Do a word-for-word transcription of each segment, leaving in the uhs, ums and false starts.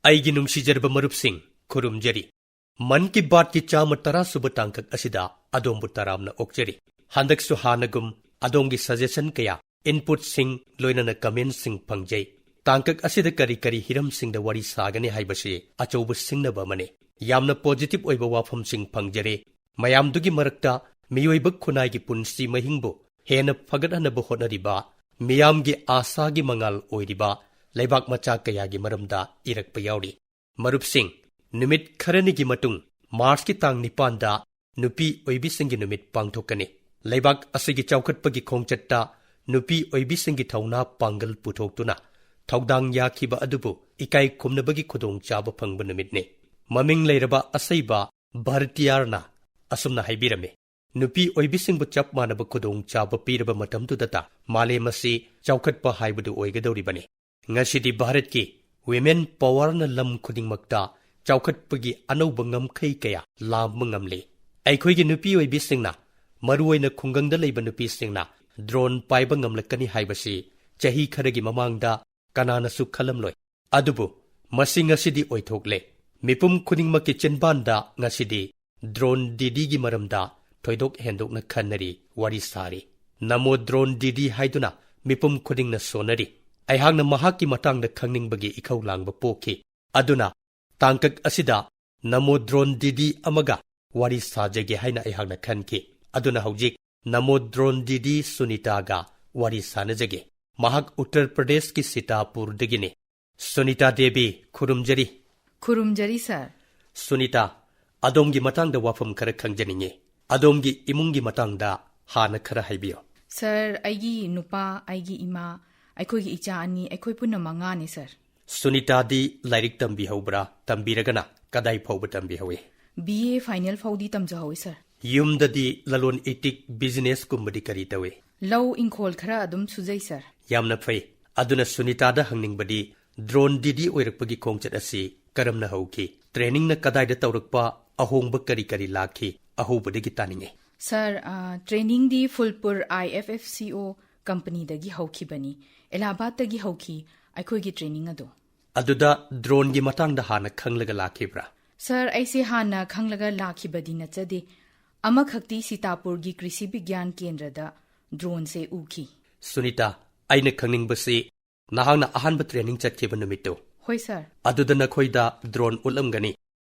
ꯑꯩꯒꯤ ꯅꯨꯡꯁꯤꯖꯔꯕ ꯃꯔꯨꯞꯁꯤꯡ, ꯈꯨꯔꯨꯝꯖꯔꯤ꯫ ꯃꯟ ꯀꯤ ꯕꯥꯠꯀꯤ ꯆꯥꯝꯃ ꯇꯔꯥ ꯁꯨꯕ ꯇꯥꯡꯀꯛ ꯑꯁꯤꯗ ꯑꯗꯣꯝꯕꯨ ꯇꯔꯥꯝꯅ ꯑꯣꯛꯆꯔꯤ꯫ ꯍꯟꯗꯛꯁꯨ ꯍꯥꯟꯅꯒꯨꯝ ꯑꯗꯣꯝꯒꯤ suggestion ꯀꯌꯥ, inputꯁꯤꯡ, ꯂꯣꯏꯅꯅ commentꯁꯤꯡ ꯐꯪꯖꯩ꯫ ꯇꯥꯡꯀꯛ ꯑꯁꯤꯗ ꯀꯔꯤ ꯀꯔꯤ ꯍꯤꯔꯝꯁꯤꯡꯗ ꯋꯥꯔꯤ ꯁꯥꯒꯅꯤ ꯍꯥꯏꯕꯁꯤ ꯑꯆꯧꯕ ꯁꯤꯡꯅꯕ ꯑꯃꯅꯤ꯫ ꯌꯥꯝꯅ positive ꯑꯣꯏꯕ ꯋꯥꯐꯝꯁꯤꯡ ꯐꯪꯖꯔꯦ꯫ ꯃꯌꯥꯝꯗꯨꯒꯤ ꯃꯔꯛꯇ ꯃꯤꯑꯣꯏꯕ ꯈꯨꯟꯅꯥꯏꯒꯤ ꯄꯨꯟꯁꯤ ꯃꯍꯤꯡꯕꯨ ꯍꯦꯟꯅ ꯐꯒꯠꯍꯟꯅꯕ ꯍꯣꯠꯅꯔꯤꯕ, ꯃꯤꯌꯥꯝꯒꯤ ꯑꯥꯁꯥꯒꯤ ꯃꯉꯥꯜ ꯑꯣꯏꯔꯤꯕ ꯂꯩꯕꯥꯛ ꯃꯆꯥ ꯀꯌꯥꯒꯤ ꯃꯔꯝꯗ ꯏꯔꯛꯄ ꯌꯥꯎꯔꯤ꯫ ꯃꯔꯨꯞꯁꯤꯡ, ꯅꯨꯃꯤꯠ ꯈꯔꯅꯤꯒꯤ ꯃꯇꯨꯡ Marchꯀꯤ ꯇꯥꯡ ꯅꯤꯄꯥꯟꯗ ꯅꯨꯄꯤ ꯑꯣꯏꯕꯤꯁꯤꯡꯒꯤ ꯅꯨꯃꯤꯠ ꯄꯥꯡꯊꯣꯛꯀꯅꯤ꯫ ꯂꯩꯕꯥꯛ ꯑꯁꯤꯒꯤ ꯆꯥꯎꯈꯠꯄꯒꯤ ꯈꯣꯡꯆꯠꯇ ꯅꯨꯄꯤ ꯑꯣꯏꯕꯤꯁꯤꯡꯒꯤ ꯊꯧꯅꯥ ꯄꯥꯡꯒꯜ ꯄꯨꯊꯣꯛꯇꯨꯅ ꯊꯧꯗꯥꯡ ꯌꯥꯈꯤꯕ ꯑꯗꯨꯕꯨ ꯏꯀꯥꯏ ꯈꯨꯝꯅꯕꯒꯤ ꯈꯨꯗꯣꯡꯆꯥꯕ ꯐꯪꯕ ꯅꯨꯃꯤꯠꯅꯤ꯫ ꯃꯃꯤꯡ ꯂꯩꯔꯕ ꯑꯁꯩꯕ ꯚꯥꯔꯇꯤꯌꯥꯔꯅ ꯑꯁꯨꯝꯅ ꯍꯥꯏꯕꯤꯔꯝꯃꯤ, "ꯅꯨꯄꯤ ꯑꯣꯏꯕꯤꯁꯤꯡꯕꯨ ꯆꯞ ꯃꯥꯟꯅꯕ ꯈꯨꯗꯣꯡꯆꯥꯕ ꯄꯤꯔꯕ ꯃꯇꯝꯗꯨꯗꯇ ꯃꯥꯂꯦꯝ ꯑꯁꯤ ꯆꯥꯎꯈꯠꯄ ꯍꯥꯏꯕꯗꯨ ꯑꯣꯏꯒꯗꯧꯔꯤꯕꯅꯤ꯫ ꯉꯁꯤꯗꯤ ꯚꯥꯔꯠꯀꯤ women powerꯅ ꯂꯝ ꯈꯨꯗꯤꯡꯃꯛꯇ ꯆꯥꯎꯈꯠꯄꯒꯤ ꯑꯅꯧꯕ ꯉꯝꯈꯩ ꯀꯌꯥ ꯂꯥꯝꯕ ꯉꯝꯂꯤ꯫ ꯑꯩꯈꯣꯏꯒꯤ ꯅꯨꯄꯤ ꯑꯣꯏꯕꯤꯁꯤꯡꯅ, ꯃꯔꯨꯑꯣꯏꯅ ꯈꯨꯡꯒꯪꯗ ꯂꯩꯕ ꯅꯨꯄꯤꯁꯤꯡꯅ drone ꯄꯥꯏꯕ ꯉꯝꯂꯛꯀꯅꯤ ꯍꯥꯏꯕꯁꯤ ꯆꯍꯤ ꯈꯔꯒꯤ ꯃꯃꯥꯡꯗ ꯀꯅꯥꯅꯁꯨ ꯈꯜꯂꯝꯂꯣꯏ꯫ ꯑꯗꯨꯕꯨ ꯃꯁꯤ ꯉꯁꯤꯗꯤ ꯑꯣꯏꯊꯣꯛꯂꯦ꯫ ꯃꯤꯄꯨꯝ ꯈꯨꯗꯤꯡꯃꯛꯀꯤ ꯆꯤꯟꯕꯥꯟꯗ ꯉꯁꯤꯗꯤ drone ꯗꯤꯗꯤꯒꯤ ꯃꯔꯝꯗ ꯊꯣꯏꯗꯣꯛ ꯍꯦꯟꯗꯣꯛꯅ ꯈꯟꯅꯔꯤ, ꯋꯥꯔꯤ ꯁꯥꯔꯤ꯫ ꯅꯃꯣ drone ꯗꯤꯗꯤ ꯍꯥꯏꯗꯨꯅ ꯃꯤꯄꯨꯝ ꯈꯨꯗꯤꯡꯅ ꯁꯣꯟꯅꯔꯤ꯫ ꯑꯩꯍꯥꯛꯅ ꯃꯍꯥꯛꯀꯤ ꯃꯇꯥꯡꯗ ꯈꯪꯅꯤꯡꯕꯒꯤ ꯏꯈꯧ ꯂꯥꯡꯕ ꯄꯣꯛꯈꯤ꯫ ꯑꯗꯨꯅ ꯇꯥꯡꯀꯛ ꯑꯁꯤꯗ ꯅꯃꯣ drone ꯗꯤꯗꯤ ꯑꯃꯒ ꯋꯥꯔꯤ ꯁꯥꯖꯒꯦ ꯍꯥꯏꯅ ꯑꯩꯍꯥꯛꯅ ꯈꯟꯈꯤ꯫ ꯑꯗꯨꯅ ꯍꯧꯖꯤꯛ ꯅꯃꯣ drone ꯗꯤꯗꯤ ꯁꯨꯅꯤꯇꯥꯒ ꯋꯥꯔꯤ ꯁꯥꯅꯖꯒꯦ꯫ ꯃꯍꯥꯛ ꯎꯠꯇꯔ ꯄ꯭ꯔꯗꯦꯁꯀꯤ ꯁꯤꯇꯥꯄꯨꯔꯗꯒꯤꯅꯤ꯫ ꯁꯨꯅꯤꯇꯥ ꯗꯦꯕꯤ, ꯈꯨꯔꯨꯝꯖꯔꯤ꯫ ꯈꯨꯔꯨꯝꯖꯔꯤ, ꯁꯥꯔ꯫ ꯁꯨꯅꯤꯇꯥ, ꯑꯗꯣꯝꯒꯤ ꯃꯇꯥꯡꯗ ꯋꯥꯐꯝ ꯈꯔ ꯈꯪꯖꯅꯤꯡꯉꯤ꯫ ꯑꯗꯣꯝꯒꯤ ꯏꯃꯨꯡꯒꯤ ꯃꯇꯥꯡꯗ ꯍꯥꯟꯅ ꯈꯔ ꯍꯥꯏꯕꯤꯌꯨ꯫ ꯁꯥꯔ, ꯑꯩꯒꯤ ꯅꯨꯄꯥ, ꯑꯩꯒꯤ ꯏꯃꯥ, ꯑꯩꯈꯣꯏꯒꯤ ꯏꯆꯥ ꯑꯅꯤ, ꯑꯩꯈꯣꯏ ꯄꯨꯟꯅ ꯃꯉꯥꯅꯤ, ꯁꯥꯔ꯫ ꯁꯨꯅꯤꯇꯥꯗꯤ ꯂꯥꯏꯔꯤꯛ ꯇꯝꯕꯤꯍꯧꯕ꯭ꯔꯥ? ꯇꯝꯕꯤꯔꯒꯅ ꯀꯗꯥꯏ ꯐꯥꯎꯕ ꯇꯝꯕꯤꯍꯧꯏ? ꯕꯤ ꯑꯦ ꯐꯥꯏꯅꯦꯜ ꯐꯥꯎꯗꯤ ꯇꯝꯖꯍꯧꯏ, ꯁꯥꯔ꯫ ꯌꯨꯝꯗꯗꯤ ꯂꯂꯣꯟ ꯏꯇꯤꯛ, ꯕꯤꯖꯤꯅꯦꯁꯀꯨꯝꯕꯗꯤ ꯀꯔꯤ ꯇꯧꯏ? ꯂꯧ ꯏꯪꯈꯣꯜ ꯈꯔ ꯑꯗꯨꯝ ꯁꯨꯖꯩ, ꯁꯥꯔ꯫ ꯌꯥꯝꯅ ꯐꯩ꯫ ꯑꯗꯨꯅ ꯁꯨꯅꯤꯇꯥꯗ ꯍꯪꯅꯤꯡꯕꯗꯤ, ꯗ꯭ꯔꯣꯟ ꯗꯤꯗꯤ ꯑꯣꯏꯔꯛꯄꯒꯤ ꯈꯣꯡꯆꯠ ꯑꯁꯤ ꯀꯔꯝꯅ ꯍꯧꯈꯤ? ꯇ꯭ꯔꯦꯅꯤꯡꯅ ꯀꯗꯥꯏꯗ ꯇꯧꯔꯛꯄ? ꯑꯍꯣꯡꯕ ꯀꯔꯤ ꯀꯔꯤ ꯂꯥꯛꯈꯤ? ꯑꯍꯧꯕꯗꯒꯤ ꯇꯥꯅꯤꯡꯉꯤ꯫ ꯁꯥꯔ, ꯑ, ꯇ꯭ꯔꯦꯅꯤꯡꯗꯤ ꯐꯨꯜꯄꯨꯔ ꯑꯥꯏ ꯑꯦꯐ ꯑꯦꯐ ꯁꯤ ꯑꯣ ꯀꯝꯄꯅꯤꯗꯒꯤ ꯍꯧꯈꯤꯕꯅꯤ꯫ ꯑꯦꯂꯥꯍꯥꯕꯥꯗꯇꯒꯤ ꯍꯧꯈꯤ ꯑꯩꯈꯣꯏꯒꯤ ꯇ꯭ꯔꯦꯅꯤꯡ ꯑꯗꯣ꯫ ꯑꯗꯨꯗ drone-ꯒꯤ ꯃꯇꯥꯡꯗ ꯍꯥꯟꯅ ꯈꯪꯂꯒ ꯂꯥꯛꯈꯤꯕ꯭ꯔꯥ? ꯁꯔ, ꯑꯩꯁꯦ ꯍꯥꯟꯅ ꯈꯪꯂꯒ ꯂꯥꯛꯈꯤꯕꯗꯤ ꯅꯠꯆꯗꯦ꯫ ꯑꯃꯈꯛꯇꯤ ꯁꯤꯇꯥꯄꯨꯔꯒꯤ ꯀ꯭ꯔꯤꯁꯤ ꯕꯤꯒ꯭ꯌꯥꯟ ꯀꯦꯟꯗ꯭ꯔꯗ drone-ꯁꯦ ꯎꯈꯤ꯫ ꯁꯨꯅꯤꯇꯥ, ꯑꯩꯅ ꯈꯪꯅꯤꯡꯕꯁꯤ ꯅꯍꯥꯛꯅ ꯑꯍꯥꯟꯕ training ꯆꯠꯈꯤꯕ ꯅꯨꯃꯤꯠꯇꯨ꯫ ꯍꯣꯏ, ꯁꯔ꯫ ꯑꯗꯨꯗ ꯅꯈꯣꯏꯗ drone ꯎꯠꯂꯝꯒꯅꯤ꯫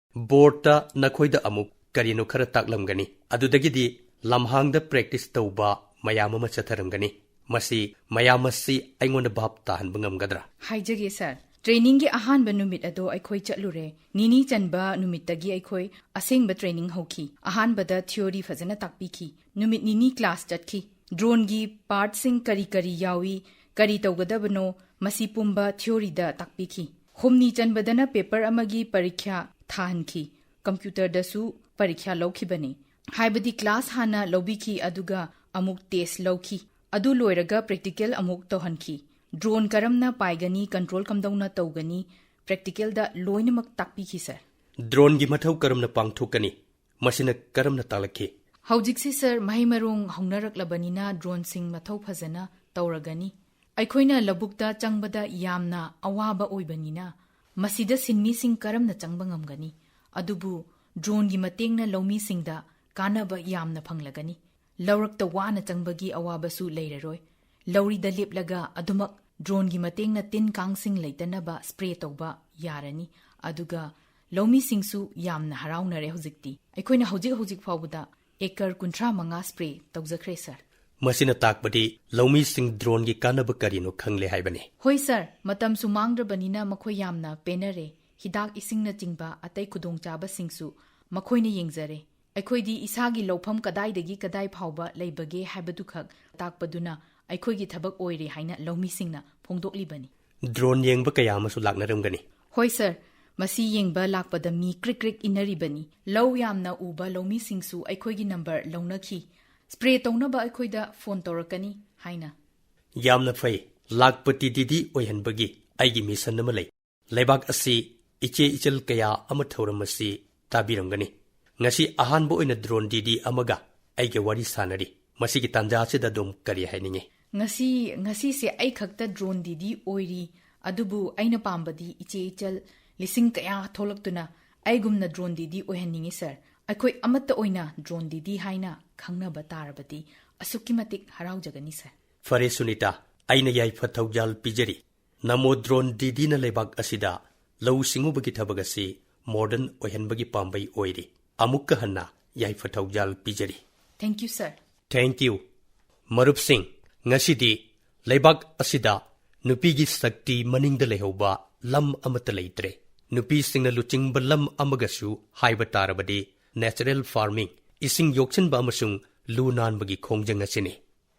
Board-ꯇ ꯅꯈꯣꯏꯗ ꯑꯃꯨꯛ ꯀꯔꯤꯅꯣ ꯈꯔ ꯇꯥꯛꯂꯝꯒꯅꯤ꯫ ꯑꯗꯨꯗꯒꯤꯗꯤ ꯂꯝꯍꯥꯡꯗ practice ꯇꯧꯕ ꯃꯌꯥꯝ ꯑꯃ ꯆꯠꯊꯔꯝꯒꯅꯤ꯫ ꯃꯁꯤ ꯃꯌꯥꯝ ꯑꯁꯤ ꯑꯩꯉꯣꯟꯗ ꯚꯥꯞ ꯇꯥꯍꯟꯕ ꯉꯝꯒꯗ꯭ꯔꯥ? ꯍꯥꯏꯖꯒꯦ, ꯁꯔ꯫ Training-ꯒꯤ ꯑꯍꯥꯟꯕ ꯅꯨꯃꯤꯠ ꯑꯗꯣ ꯑꯩꯈꯣꯏ ꯆꯠꯂꯨꯔꯦ꯫ ꯅꯤꯅꯤ ꯆꯟꯕ ꯅꯨꯃꯤꯠꯇꯒꯤ ꯑꯩꯈꯣꯏ ꯑꯁꯦꯡꯕ training ꯍꯧꯈꯤ꯫ ꯑꯍꯥꯟꯕꯗ theory ꯐꯖꯅ ꯇꯥꯛꯄꯤꯈꯤ꯫ ꯅꯨꯃꯤꯠ ꯅꯤꯅꯤ class ꯆꯠꯈꯤ꯫ Drone-ꯒꯤ part-ꯁꯤꯡ ꯀꯔꯤ ꯀꯔꯤ ꯌꯥꯎꯏ, ꯀꯔꯤ ꯇꯧꯒꯗꯕꯅꯣ, ꯃꯁꯤ ꯄꯨꯝꯕ theory-ꯗ ꯇꯥꯛꯄꯤꯈꯤ꯫ ꯍꯨꯝꯅꯤ ꯆꯟꯕꯗꯅ paper ꯑꯃꯒꯤ ꯄꯔꯤꯈ꯭ꯌꯥ ꯊꯥꯍꯟꯈꯤ꯫ Computer-ꯗꯁꯨ ꯄꯔꯤꯈ꯭ꯌꯥ ꯂꯧꯈꯤꯕꯅꯤ꯫ ꯍꯥꯏꯕꯗꯤ class ꯍꯥꯟꯅ ꯂꯧꯕꯤꯈꯤ, ꯑꯗꯨꯒ ꯑꯃꯨꯛ test ꯂꯧꯈꯤ꯫ ꯑꯗꯨ ꯂꯣꯏꯔꯒ practical ꯑꯃꯨꯛ ꯇꯧꯍꯟꯈꯤ꯫ Drone ꯀꯔꯝꯅ ꯄꯥꯏꯒꯅꯤ, control ꯀꯝꯗꯧꯅ ꯇꯧꯒꯅꯤ, practical-ꯗ ꯂꯣꯏꯅꯃꯛ ꯇꯥꯛꯄꯤꯈꯤ, ꯁꯔ꯫ Drone-ꯒꯤ ꯃꯊꯧ ꯀꯔꯝꯅ ꯄꯥꯡꯊꯣꯛꯀꯅꯤ? ꯃꯁꯤꯅ ꯀꯔꯝꯅ ꯇꯥꯛꯂꯛꯈꯤ? ꯍꯧꯖꯤꯛꯁꯤ, ꯁꯔ, ꯃꯍꯩ ꯃꯔꯣꯡ ꯍꯧꯅꯔꯛꯂꯕꯅꯤꯅ drone-ꯁꯤꯡ ꯃꯊꯧ ꯐꯖꯅ ꯇꯧꯔꯒꯅꯤ꯫ ꯑꯩꯈꯣꯏꯅ ꯂꯧꯕꯨꯛꯇ ꯆꯪꯕꯗ ꯌꯥꯝꯅ ꯑꯋꯥꯕ ꯑꯣꯏꯕꯅꯤꯅ, ꯃꯁꯤꯗ ꯁꯤꯟꯃꯤꯁꯤꯡ ꯀꯔꯝꯅ ꯆꯪꯕ ꯉꯝꯒꯅꯤ? ꯑꯗꯨꯕꯨ drone-ꯒꯤ ꯃꯇꯦꯡꯅ ꯂꯧꯃꯤꯁꯤꯡꯗ ꯀꯥꯟꯅꯕ ꯌꯥꯝꯅ ꯐꯪꯂꯒꯅꯤ꯫ ꯂꯧꯔꯛꯇ ꯋꯥꯅ ꯆꯪꯕꯒꯤ ꯑꯋꯥꯕꯁꯨ ꯂꯩꯔꯔꯣꯏ꯫ ꯂꯧꯔꯤꯗ ꯂꯦꯞꯂꯒ ꯑꯗꯨꯃꯛ drone-ꯒꯤ ꯃꯇꯦꯡꯅ ꯇꯤꯟ ꯀꯥꯡꯁꯤꯡ ꯂꯩꯇꯅꯕ spray ꯇꯧꯕ ꯌꯥꯔꯅꯤ꯫ ꯑꯗꯨꯒ ꯂꯧꯃꯤꯁꯤꯡꯁꯨ ꯌꯥꯝꯅ ꯍꯔꯥꯎꯅꯔꯦ ꯍꯧꯖꯤꯛꯇꯤ꯫ ꯑꯩꯈꯣꯏꯅ ꯍꯧꯖꯤꯛ ꯍꯧꯖꯤꯛ ꯐꯥꯎꯕꯗ acre ꯀꯨꯟꯊ꯭ꯔꯥ ꯃꯉꯥ spray ꯇꯧꯖꯈ꯭ꯔꯦ, ꯁꯔ꯫ ꯃꯁꯤꯅ ꯇꯥꯛꯄꯗꯤ ꯂꯧꯃꯤꯁꯤꯡ drone-ꯒꯤ ꯀꯥꯟꯅꯕ ꯀꯔꯤꯅꯣ ꯈꯪꯂꯦ ꯍꯥꯏꯕꯅꯤ꯫ ꯍꯣꯏ, ꯁꯔ, ꯃꯇꯝꯁꯨ ꯃꯥꯡꯗ꯭ꯔꯕꯅꯤꯅ ꯃꯈꯣꯏ ꯌꯥꯝꯅ ꯄꯦꯟꯅꯔꯦ꯫ ꯍꯤꯗꯥꯛ ꯏꯁꯤꯡꯅꯆꯤꯡꯕ ꯑꯇꯩ ꯈꯨꯗꯣꯡꯆꯥꯕꯁꯤꯡꯁꯨ ꯃꯈꯣꯏꯅ ꯌꯦꯡꯖꯔꯦ꯫ ꯑꯩꯈꯣꯏꯗꯤ ꯏꯁꯥꯒꯤ ꯂꯧꯐꯝ ꯀꯗꯥꯏꯗꯒꯤ ꯀꯗꯥꯏ ꯐꯥꯎꯕ ꯂꯩꯕꯒꯦ ꯍꯥꯏꯕꯗꯨꯈꯛ ꯇꯥꯛꯄꯗꯨꯅ ꯑꯩꯈꯣꯏꯒꯤ ꯊꯕꯛ ꯑꯣꯏꯔꯦ ꯍꯥꯏꯅ ꯂꯧꯃꯤꯁꯤꯡꯅ ꯐꯣꯡꯗꯣꯛꯂꯤꯕꯅꯤ꯫ Drone ꯌꯦꯡꯕ ꯀꯌꯥ ꯑꯃꯁꯨ ꯂꯥꯛꯅꯔꯝꯒꯅꯤ꯫ ꯍꯣꯏ, ꯁꯔ, ꯃꯁꯤ ꯌꯦꯡꯕ ꯂꯥꯛꯄꯗ ꯃꯤ ꯀ꯭ꯔꯤꯛ ꯀ꯭ꯔꯤꯛ ꯏꯟꯅꯔꯤꯕꯅꯤ꯫ ꯂꯧ ꯌꯥꯝꯅ ꯎꯕ ꯂꯧꯃꯤꯁꯤꯡꯁꯨ ꯑꯩꯈꯣꯏꯒꯤ number ꯂꯧꯅꯈꯤ꯫ Spray ꯇꯧꯅꯕ ꯑꯩꯈꯣꯏꯗ phone ꯇꯧꯔꯛꯀꯅꯤ ꯍꯥꯏꯅ꯫ ꯌꯥꯝꯅ ꯐꯩ꯫ ꯂꯥꯛꯄ ꯇꯤꯗꯤꯗꯤ ꯑꯣꯏꯍꯟꯕꯒꯤ ꯑꯩꯒꯤ mission ꯑꯃ ꯂꯩ꯫ ꯂꯩꯕꯥꯛ ꯑꯁꯤ ꯏꯆꯦ ꯏꯆꯜ ꯀꯌꯥ ꯑꯃ ꯊꯧꯔꯝ ꯑꯁꯤ ꯇꯥꯕꯤꯔꯝꯒꯅꯤ꯫ ꯉꯁꯤ ꯑꯍꯥꯟꯕ ꯑꯣꯏꯅ drone ꯗꯤꯗꯤ ꯑꯃꯒ ꯑꯩꯒ ꯋꯥꯔꯤ ꯁꯥꯟꯅꯔꯤ꯫ ꯃꯁꯤꯒꯤ ꯇꯥꯟꯖꯥ ꯑꯁꯤꯗ ꯑꯗꯣꯝ ꯀꯔꯤ ꯍꯥꯏꯅꯤꯡꯉꯤ? ꯉꯁꯤ, ꯉꯁꯤꯁꯦ ꯑꯩ ꯈꯛꯇ drone ꯗꯤꯗꯤ ꯑꯣꯏꯔꯤ꯫ ꯑꯗꯨꯕꯨ ꯑꯩꯅ ꯄꯥꯝꯕꯗꯤ ꯏꯆꯦ ꯏꯆꯜ ꯂꯤꯁꯤꯡ ꯀꯌꯥ ꯊꯣꯛꯂꯛꯇꯨꯅ ꯑꯩꯒꯨꯝꯅ ꯗ꯭ꯔꯣꯟ ꯗꯤꯗꯤ ꯑꯣꯏꯍꯟꯅꯤꯡꯉꯤ ꯁꯥꯔ꯫ ꯑꯩꯈꯣꯏ ꯑꯃꯠꯇ ꯑꯣꯏꯅ ꯗ꯭ꯔꯣꯟ ꯗꯤꯗꯤ ꯍꯥꯏꯅ ꯈꯪꯅꯕ ꯇꯥꯔꯕꯗꯤ ꯑꯁꯨꯛꯀꯤ ꯃꯇꯤꯛ ꯍꯔꯥꯎꯖꯒꯅꯤ ꯁꯥꯔ꯫ ꯐꯔꯦ ꯁꯨꯅꯤꯇꯥ, ꯑꯩꯅ ꯌꯥꯏꯐ ꯊꯧꯖꯥꯜ ꯄꯤꯖꯔꯤ꯫ ꯅꯃꯣ ꯗ꯭ꯔꯣꯟ ꯗꯤꯗꯤꯅ ꯂꯩꯕꯥꯛ ꯑꯁꯤꯗ ꯂꯧꯎ ꯁꯤꯡꯎꯕꯒꯤ ꯊꯕꯛ ꯑꯁꯤ ꯃꯣꯗꯔꯟ ꯑꯣꯏꯍꯟꯕꯒꯤ ꯄꯥꯝꯕꯩ ꯑꯣꯏꯔꯤ꯫ ꯑꯃꯨꯛꯀ ꯍꯟꯅ ꯌꯥꯏꯐ ꯊꯧꯖꯥꯜ ꯄꯤꯖꯔꯤ꯫ Thank you, sir. Thank you꯫ ꯃꯔꯨꯞꯁꯤꯡ, ꯉꯁꯤꯗꯤ ꯂꯩꯕꯥꯛ ꯑꯁꯤꯗ ꯅꯨꯄꯤꯒꯤ ꯁꯛꯇꯤ ꯃꯅꯤꯡꯗ ꯂꯩꯍꯧꯕ ꯂꯝ ꯑꯃꯠꯇ ꯂꯩꯇ꯭ꯔꯦ꯫ ꯅꯨꯄꯤꯁꯤꯡꯅ ꯂꯨꯆꯤꯡꯕ ꯂꯝ ꯑꯃꯒꯁꯨ ꯍꯥꯏꯕ ꯇꯥꯔꯕꯗꯤ natural farming, ꯏꯁꯤꯡ ꯌꯣꯛꯁꯤꯟꯕ ꯑꯃꯁꯨꯡ ꯂꯨ ꯅꯥꯟꯕꯒꯤ ꯈꯣꯡꯖꯪ ꯑꯁꯤꯅꯤ꯫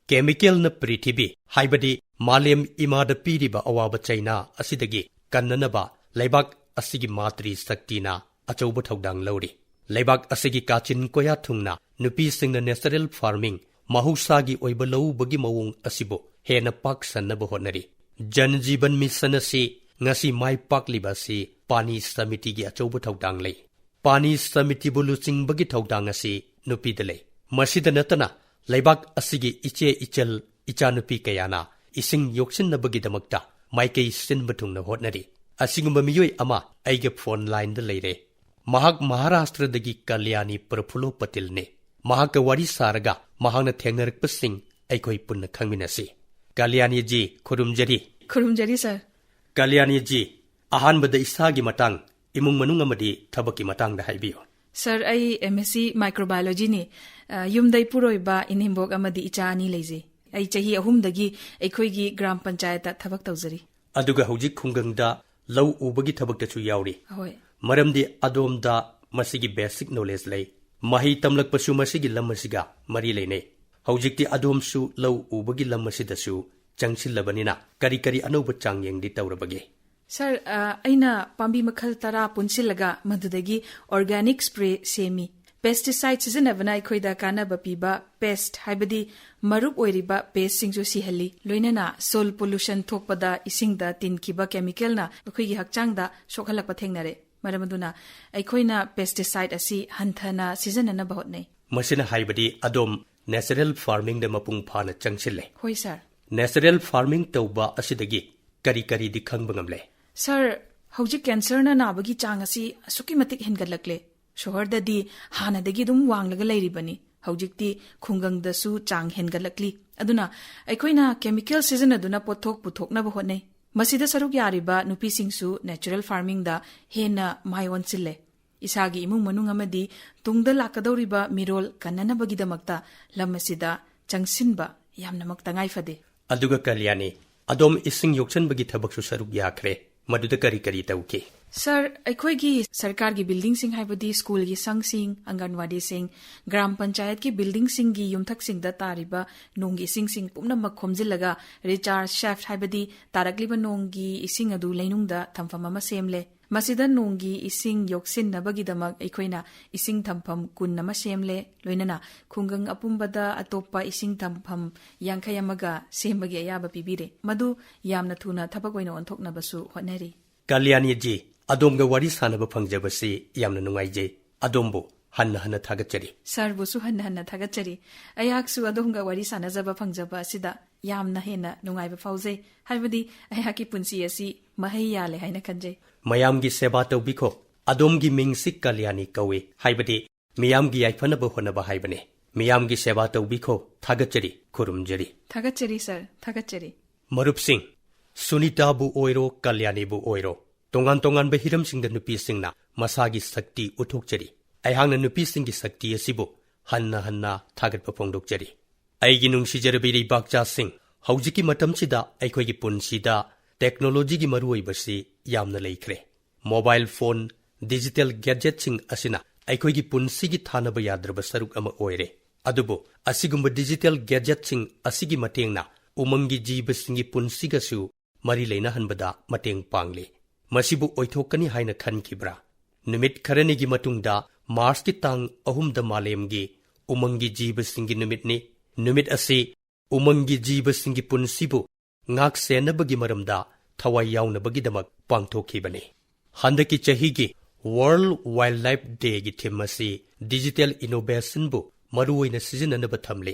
ꯀꯦꯃꯤꯀꯦꯜꯅ ꯄ꯭ꯔꯤꯊꯤꯕꯤ, ꯍꯥꯏꯕꯗꯤ ꯃꯥꯂꯦꯝ ꯏꯃꯥꯗ ꯄꯤꯔꯤꯕ ꯑꯋꯥꯕ ꯆꯩꯅꯥ ꯑꯁꯤꯗꯒꯤ ꯀꯟꯅꯅꯕ ꯂꯩꯕꯥꯛ ꯑꯁꯤꯒꯤ ꯃꯥꯇ꯭ꯔꯤ ꯁꯛꯇꯤꯅ ꯑꯆꯧꯕ ꯊꯧꯗꯥꯡ ꯂꯧꯔꯤ꯫ ꯂꯩꯕꯥꯛ ꯑꯁꯤꯒꯤ ꯀꯥꯆꯤꯟ ꯀꯣꯌꯥ ꯊꯨꯡꯅ ꯅꯨꯄꯤꯁꯤꯡꯅ natural farming, ꯃꯍꯧꯁꯥꯒꯤ ꯑꯣꯏꯕ ꯂꯧ ꯎꯕꯒꯤ ꯃꯑꯣꯡ ꯑꯁꯤꯕꯨ ꯍꯦꯟꯅ ꯄꯥꯛ ꯁꯟꯅꯕ ꯍꯣꯠꯅꯔꯤ꯫ ꯖꯟ ꯖꯤꯕꯟ ꯃꯤꯁꯟ ꯑꯁꯤ ꯉꯁꯤ ꯃꯥꯏ ꯄꯥꯛꯂꯤꯕ ꯑꯁꯤ ꯄꯥꯅꯤ ꯁꯃꯤꯇꯤꯒꯤ ꯑꯆꯧꯕ ꯊꯧꯗꯥꯡ ꯂꯩ꯫ ꯄꯥꯅꯤ ꯁꯃꯤꯇꯤꯕꯨ ꯂꯨꯆꯤꯡꯕꯒꯤ ꯊꯧꯗꯥꯡ ꯑꯁꯤ ꯅꯨꯄꯤꯗ ꯂꯩ꯫ ꯃꯁꯤꯗ ꯅꯠꯇꯅ ꯂꯩꯕꯥꯛ ꯑꯁꯤꯒꯤ ꯏꯆꯦ ꯏꯆꯜ, ꯏꯆꯥꯅꯨꯄꯤ ꯀꯌꯥꯅ ꯏꯁꯤꯡ ꯌꯣꯛꯁꯤꯟꯅꯕꯒꯤꯗꯃꯛꯇ ꯃꯥꯏꯀꯩ ꯁꯤꯟꯕ ꯊꯨꯡꯅ ꯍꯣꯠꯅꯔꯤ꯫ ꯑꯁꯤꯒꯨꯝꯕ ꯃꯤꯑꯣꯏ ꯑꯃ ꯑꯩꯒꯤ ꯐꯣꯟ ꯂꯥꯏꯟꯗ ꯂꯩꯔꯦ꯫ ꯃꯍꯥꯛ ꯃꯍꯥꯔꯥꯁꯇ꯭ꯔꯗꯒꯤ ꯀꯂꯌꯥꯅꯤ ꯄ꯭ꯔꯐꯨꯜꯂꯣ ꯄꯇꯤꯜꯅꯤ꯫ ꯃꯍꯥꯛꯀ ꯋꯥꯔꯤ ꯁꯥꯔꯒ ꯃꯍꯥꯛꯅ ꯊꯦꯡꯅꯔꯛꯄꯁꯤꯡ ꯑꯩꯈꯣꯏ ꯄꯨꯟꯅ ꯈꯪꯃꯤꯟꯅꯁꯤ꯫ ꯀꯂꯌꯥꯅꯤꯖꯤ, ꯈꯨꯔꯨꯝꯖꯔꯤ꯫ ꯈꯨꯔꯨꯝꯖꯔꯤ, ꯁꯥꯔ꯫ ꯀꯂꯌꯥꯅꯤꯖꯤ, ꯑꯍꯥꯟꯕꯗ ꯏꯁꯥꯒꯤ ꯃꯇꯥꯡ, ꯏꯃꯨꯡ ꯃꯅꯨꯡ ꯑꯃꯗꯤ ꯊꯕꯛꯀꯤ ꯃꯇꯥꯡꯗ ꯍꯥꯏꯕꯤꯌꯨ꯫ ꯁꯥꯔ, ꯑꯩ M S C Microbiologyꯅꯤ꯫ ꯑ, ꯌꯨꯝꯗ ꯏꯄꯨꯔꯣꯏꯕ, ꯏꯅꯦꯝꯕꯣꯛ ꯑꯃꯗꯤ ꯏꯆꯥ ꯑꯅꯤ ꯂꯩꯖꯩ꯫ ꯑꯩ ꯆꯍꯤ ꯑꯍꯨꯝꯗꯒꯤ ꯑꯩꯈꯣꯏꯒꯤ ꯒ꯭ꯔꯥꯝ ꯄꯟꯆꯥꯌꯠꯇ ꯊꯕꯛ ꯇꯧꯖꯔꯤ꯫ ꯑꯗꯨꯒ ꯍꯧꯖꯤꯛ ꯈꯨꯡꯒꯪꯗ ꯂꯧ ꯎꯕꯒꯤ ꯊꯕꯛꯇꯁꯨ ꯌꯥꯎꯔꯤ꯫ ꯍꯣꯏ꯫ ꯃꯔꯝꯗꯤ ꯑꯗꯣꯝꯗ ꯃꯁꯤꯒꯤ basic knowledge ꯂꯩ꯫ ꯃꯍꯩ ꯇꯝꯂꯛꯄꯁꯨ ꯃꯁꯤꯒꯤ ꯂꯝ ꯑꯁꯤꯒ ꯃꯔꯤ ꯂꯩꯅꯩ꯫ ꯍꯧꯖꯤꯛꯇꯤ ꯑꯗꯣꯝꯁꯨ ꯂꯧ ꯎꯕꯒꯤ ꯂꯝ ꯑꯁꯤꯗꯁꯨ ꯆꯪꯁꯤꯜꯂꯕꯅꯤꯅ ꯀꯔꯤ ꯀꯔꯤ ꯑꯅꯧꯕ ꯆꯥꯡꯌꯦꯡꯗꯤ ꯇꯧꯔꯕꯒꯦ? ꯁꯥꯔ, ꯑ, ꯑꯩꯅ ꯄꯥꯝꯕꯤ ꯃꯈꯜ ꯇꯔꯥ ꯄꯨꯟꯁꯤꯜꯂꯒ ꯃꯗꯨꯗꯒꯤ organic spray ꯁꯦꯝꯃꯤ꯫ Pesticide ꯁꯤꯖꯤꯟꯅꯕꯅ ꯑꯩꯈꯣꯏꯗ ꯀꯥꯟꯅꯕ ꯄꯤꯕ pest, ꯍꯥꯏꯕꯗꯤ ꯃꯔꯨꯞ ꯑꯣꯏꯔꯤꯕ pestꯁꯤꯡꯁꯨ ꯁꯤꯍꯜꯂꯤ꯫ ꯂꯣꯏꯅꯅ soil pollution ꯊꯣꯛꯄꯗ ꯏꯁꯤꯡꯗ ꯇꯤꯟꯈꯤꯕ chemicalꯅ ꯑꯩꯈꯣꯏꯒꯤ ꯍꯛꯆꯥꯡꯗ ꯁꯣꯛꯍꯜꯂꯛꯄ ꯊꯦꯡꯅꯔꯦ꯫ ꯃꯔꯝ ꯑꯗꯨꯅ ꯑꯩꯈꯣꯏꯅ pesticide ꯑꯁꯤ ꯍꯟꯊꯅ ꯁꯤꯖꯤꯟꯅꯅꯕ ꯍꯣꯠꯅꯩ꯫ ꯃꯁꯤꯅ ꯍꯥꯏꯕꯗꯤ ꯑꯗꯣꯝ natural farmingꯗ ꯃꯄꯨꯡ ꯐꯥꯅ ꯆꯪꯁꯤꯜꯂꯦ꯫ ꯍꯣꯏ, ꯁꯥꯔ꯫ Natural farming ꯇꯧꯕ ꯑꯁꯤꯗꯒꯤ ꯀꯔꯤ ꯀꯔꯤꯗꯤ ꯈꯪꯕ ꯉꯝꯂꯦ? ꯁꯥꯔ, ꯍꯧꯖꯤꯛ ꯀꯦꯟꯁꯔꯅ ꯅꯥꯕꯒꯤ ꯆꯥꯡ ꯑꯁꯤ ꯑꯁꯨꯛꯀꯤ ꯃꯇꯤꯛ ꯍꯦꯟꯒꯠꯂꯛꯂꯦ꯫ ꯁꯣꯍꯔꯗꯗꯤ ꯍꯥꯟꯅꯗꯒꯤ ꯑꯗꯨꯝ ꯋꯥꯡꯂꯒ ꯂꯩꯔꯤꯕꯅꯤ꯫ ꯍꯧꯖꯤꯛꯇꯤ ꯈꯨꯡꯒꯪꯗꯁꯨ ꯆꯥꯡ ꯍꯦꯟꯒꯠꯂꯛꯂꯤ꯫ ꯑꯗꯨꯅ ꯑꯩꯈꯣꯏꯅ ꯀꯦꯃꯤꯀꯦꯜ ꯁꯤꯖꯤꯟꯅꯗꯨꯅ ꯄꯣꯠꯊꯣꯛ ꯄꯨꯊꯣꯛꯅꯕ ꯍꯣꯠꯅꯩ꯫ ꯃꯁꯤꯗ ꯁꯔꯨꯛ ꯌꯥꯔꯤꯕ ꯅꯨꯄꯤꯁꯤꯡꯁꯨ ꯅꯦꯆꯔꯦꯜ ꯐꯥꯔꯃꯤꯡꯗ ꯍꯦꯟꯅ ꯃꯥꯏ ꯑꯣꯟꯁꯤꯜꯂꯦ꯫ ꯏꯁꯥꯒꯤ ꯏꯃꯨꯡ ꯃꯅꯨꯡ ꯑꯃꯗꯤ ꯇꯨꯡꯗ ꯂꯥꯛꯀꯗꯧꯔꯤꯕ ꯃꯤꯔꯣꯜ ꯀꯟꯅꯅꯕꯒꯤꯗꯃꯛꯇ ꯂꯝ ꯑꯁꯤꯗ ꯆꯪꯁꯤꯟꯕ ꯌꯥꯝꯅꯃꯛ ꯇꯉꯥꯏ ꯐꯗꯦ꯫ ꯑꯗꯨꯒ ꯀꯜꯌꯥꯅꯤ, ꯑꯗꯣꯝ ꯏꯁꯤꯡ ꯌꯣꯛꯁꯟꯕꯒꯤ ꯊꯕꯛꯁꯨ ꯁꯔꯨꯛ ꯌꯥꯈ꯭ꯔꯦ꯫ ꯃꯗꯨꯗ ꯀꯔꯤ ꯀꯔꯤ ꯇꯧꯈꯤ? ꯁꯥꯔ, ꯑꯩꯈꯣꯏꯒꯤ ꯁꯔꯀꯥꯔꯒꯤ ꯕꯤꯜꯗꯤꯡꯁꯤꯡ, ꯍꯥꯏꯕꯗꯤ ꯁ꯭ꯀꯨꯜꯒꯤ ꯁꯪꯁꯤꯡ, ꯑꯪꯒꯟꯋꯥꯗꯤꯁꯤꯡ, ꯒ꯭ꯔꯥꯝ ꯄꯟꯆꯥꯌꯠꯀꯤ ꯕꯤꯜꯗꯤꯡꯁꯤꯡꯒꯤ ꯌꯨꯝꯊꯛꯁꯤꯡꯗ ꯇꯥꯔꯤꯕ ꯅꯣꯡꯒꯤ ꯏꯁꯤꯡꯁꯤꯡ ꯄꯨꯝꯅꯃꯛ ꯈꯣꯝꯖꯤꯜꯂꯒ ꯔꯤꯆꯥꯔꯖ ꯁꯦꯐ, ꯍꯥꯏꯕꯗꯤ ꯇꯥꯔꯛꯂꯤꯕ ꯅꯣꯡꯒꯤ ꯏꯁꯤꯡ ꯑꯗꯨ ꯂꯩꯅꯨꯡꯗ ꯊꯝꯐꯝ ꯑꯃ ꯁꯦꯝꯂꯦ꯫ ꯃꯁꯤꯗ ꯅꯣꯡꯒꯤ ꯏꯁꯤꯡ ꯌꯣꯛꯁꯤꯟꯅꯕꯒꯤꯗꯃꯛ ꯑꯩꯈꯣꯏꯅ ꯏꯁꯤꯡ ꯊꯝꯐꯝ ꯀꯨꯟ ꯑꯃ ꯁꯦꯝꯂꯦ, ꯂꯣꯏꯅꯅ ꯈꯨꯡꯒꯪ ꯑꯄꯨꯝꯕꯗ ꯑꯇꯣꯞꯄ ꯏꯁꯤꯡ ꯊꯝꯐꯝ ꯌꯥꯡꯈꯩ ꯑꯃꯒ ꯁꯦꯝꯕꯒꯤ ꯑꯌꯥꯕ ꯄꯤꯕꯤꯔꯦ꯫ ꯃꯗꯨ ꯌꯥꯝꯅ ꯊꯨꯅ ꯊꯕꯛ ꯑꯣꯏꯅ ꯑꯣꯟꯊꯣꯛꯅꯕꯁꯨ ꯍꯣꯠꯅꯔꯤ꯫ ꯀꯜꯌꯥꯅꯤꯖꯤ, ꯑꯗꯣꯝꯒ ꯋꯥꯔꯤ ꯁꯥꯟꯅꯕ ꯐꯪꯖꯕꯁꯤ ꯌꯥꯝꯅ ꯅꯨꯡꯉꯥꯏꯖꯩ꯫ ꯑꯗꯣꯝꯕꯨ ꯍꯟꯅ ꯍꯟꯅ ꯊꯥꯒꯠꯆꯔꯤ꯫ ꯁꯥꯔꯕꯨꯁꯨ ꯍꯟꯅ ꯍꯟꯅ ꯊꯥꯒꯠꯆꯔꯤ꯫ ꯑꯩꯍꯥꯛꯁꯨ ꯑꯗꯣꯝꯒ ꯋꯥꯔꯤ ꯁꯥꯟꯅꯖꯕ ꯐꯪꯖꯕ ꯑꯁꯤꯗ ꯌꯥꯝꯅ ꯍꯦꯟꯅ ꯅꯨꯡꯉꯥꯏꯕ ꯐꯥꯎꯖꯩ꯫ ꯍꯥꯏꯕꯗꯤ ꯑꯩꯍꯥꯛꯀꯤ ꯄꯨꯟꯁꯤ ꯑꯁꯤ ꯃꯍꯩ ꯌꯥꯜꯂꯦ ꯍꯥꯏꯅ ꯈꯟꯖꯩ꯫ ꯃꯌꯥꯝꯒꯤ ꯁꯦꯕꯥ ꯇꯧꯕꯤꯈꯣ꯫ ꯑꯗꯣꯝꯒꯤ ꯃꯤꯡꯁꯤ ꯀꯜꯌꯥꯅꯤ ꯀꯧꯏ꯫ ꯍꯥꯏꯕꯗꯤ ꯃꯤꯌꯥꯝꯒꯤ ꯌꯥꯏꯐꯅꯕ ꯍꯣꯠꯅꯕ ꯍꯥꯏꯕꯅꯤ꯫ ꯃꯤꯌꯥꯝꯒꯤ ꯁꯦꯕꯥ ꯇꯧꯕꯤꯈꯣ꯫ ꯊꯥꯒꯠꯆꯔꯤ, ꯈꯨꯔꯨꯝꯖꯔꯤ꯫ ꯊꯥꯒꯠꯆꯔꯤ ꯁꯥꯔ, ꯊꯥꯒꯠꯆꯔꯤ꯫ ꯃꯔꯨꯞꯁꯤꯡ, ꯁꯨꯅꯤꯇꯥꯕꯨ ꯑꯣꯏꯔꯣ, ꯀꯜꯌꯥꯅꯤꯕꯨ ꯑꯣꯏꯔꯣ, ꯇꯣꯉꯥꯟ ꯇꯣꯉꯥꯟꯕ ꯍꯤꯔꯝꯁꯤꯡꯗ ꯅꯨꯄꯤꯁꯤꯡꯅ ꯃꯁꯥꯒꯤ ꯁꯛꯇꯤ ꯎꯠꯊꯣꯛꯆꯔꯤ꯫ ꯑꯩꯍꯥꯛꯅ ꯅꯨꯄꯤꯁꯤꯡꯒꯤ ꯁꯛꯇꯤ ꯑꯁꯤꯕꯨ ꯍꯟꯅ ꯍꯟꯅ ꯊꯥꯒꯠꯄ ꯐꯣꯡꯗꯣꯛꯆꯔꯤ꯫ ꯑꯩꯒꯤ ꯅꯨꯡꯁꯤꯖꯔꯕꯤ ꯏꯔꯩꯕꯥꯛꯆꯥꯁꯤꯡ, ꯍꯧꯖꯤꯛꯀꯤ ꯃꯇꯝꯁꯤꯗ ꯑꯩꯈꯣꯏꯒꯤ ꯄꯨꯟꯁꯤꯗ ꯇꯦꯛꯅꯣꯂꯣꯖꯤꯒꯤ ꯃꯔꯨꯑꯣꯏꯕꯁꯤ ꯌꯥꯝꯅ ꯂꯩꯈ꯭ꯔꯦ꯫ ꯃꯣꯕꯥꯏꯜ ꯐꯣꯟ, ꯗꯤꯖꯤꯇꯦꯜ ꯒꯦꯖꯦꯠꯁꯤꯡ ꯑꯁꯤꯅ ꯑꯩꯈꯣꯏꯒꯤ ꯄꯨꯟꯁꯤꯒꯤ ꯊꯥꯅꯕ ꯌꯥꯗ꯭ꯔꯕ ꯁꯔꯨꯛ ꯑꯃ ꯑꯣꯏꯔꯦ꯫ ꯑꯗꯨꯕꯨ ꯑꯁꯤꯒꯨꯝꯕ ꯗꯤꯖꯤꯇꯦꯜ ꯒꯦꯖꯦꯠꯁꯤꯡ ꯑꯁꯤꯒꯤ ꯃꯇꯦꯡꯅ ꯎꯃꯪꯒꯤ ꯖꯤꯕꯁꯤꯡꯒꯤ ꯄꯨꯟꯁꯤꯒꯁꯨ ꯃꯔꯤ ꯂꯩꯅꯍꯟꯕꯗ ꯃꯇꯦꯡ ꯄꯥꯡꯂꯤ꯫ ꯃꯁꯤꯕꯨ ꯑꯣꯏꯊꯣꯛꯀꯅꯤ ꯍꯥꯏꯅ ꯈꯟꯈꯤꯕ꯭ꯔꯥ? ꯅꯨꯃꯤꯠ ꯈꯔꯅꯤꯒꯤ ꯃꯇꯨꯡꯗ ꯃꯥꯔꯆꯀꯤ ꯇꯥꯡ ꯑꯍꯨꯝꯗ ꯃꯥꯂꯦꯝꯒꯤ ꯎꯃꯪꯒꯤ ꯖꯤꯕꯁꯤꯡꯒꯤ ꯅꯨꯃꯤꯠꯅꯤ꯫ ꯅꯨꯃꯤꯠ ꯑꯁꯤ ꯎꯃꯪꯒꯤ ꯖꯤꯕꯁꯤꯡꯒꯤ ꯄꯨꯟꯁꯤꯕꯨ ꯉꯥꯛ ꯁꯦꯟꯅꯕꯒꯤ ꯃꯔꯝꯗ ꯊꯋꯥꯏ ꯌꯥꯎꯅꯕꯒꯤꯗꯃꯛ ꯄꯥꯡꯊꯣꯛꯈꯤꯕꯅꯤ꯫ ꯍꯟꯗꯛꯀꯤ ꯆꯍꯤꯒꯤ World Wildlife Dayꯒꯤ theme ꯑꯁꯤ digital innovationꯕꯨ ꯃꯔꯨꯑꯣꯏꯅ ꯁꯤꯖꯤꯟꯅꯅꯕ ꯊꯝꯂꯤ꯫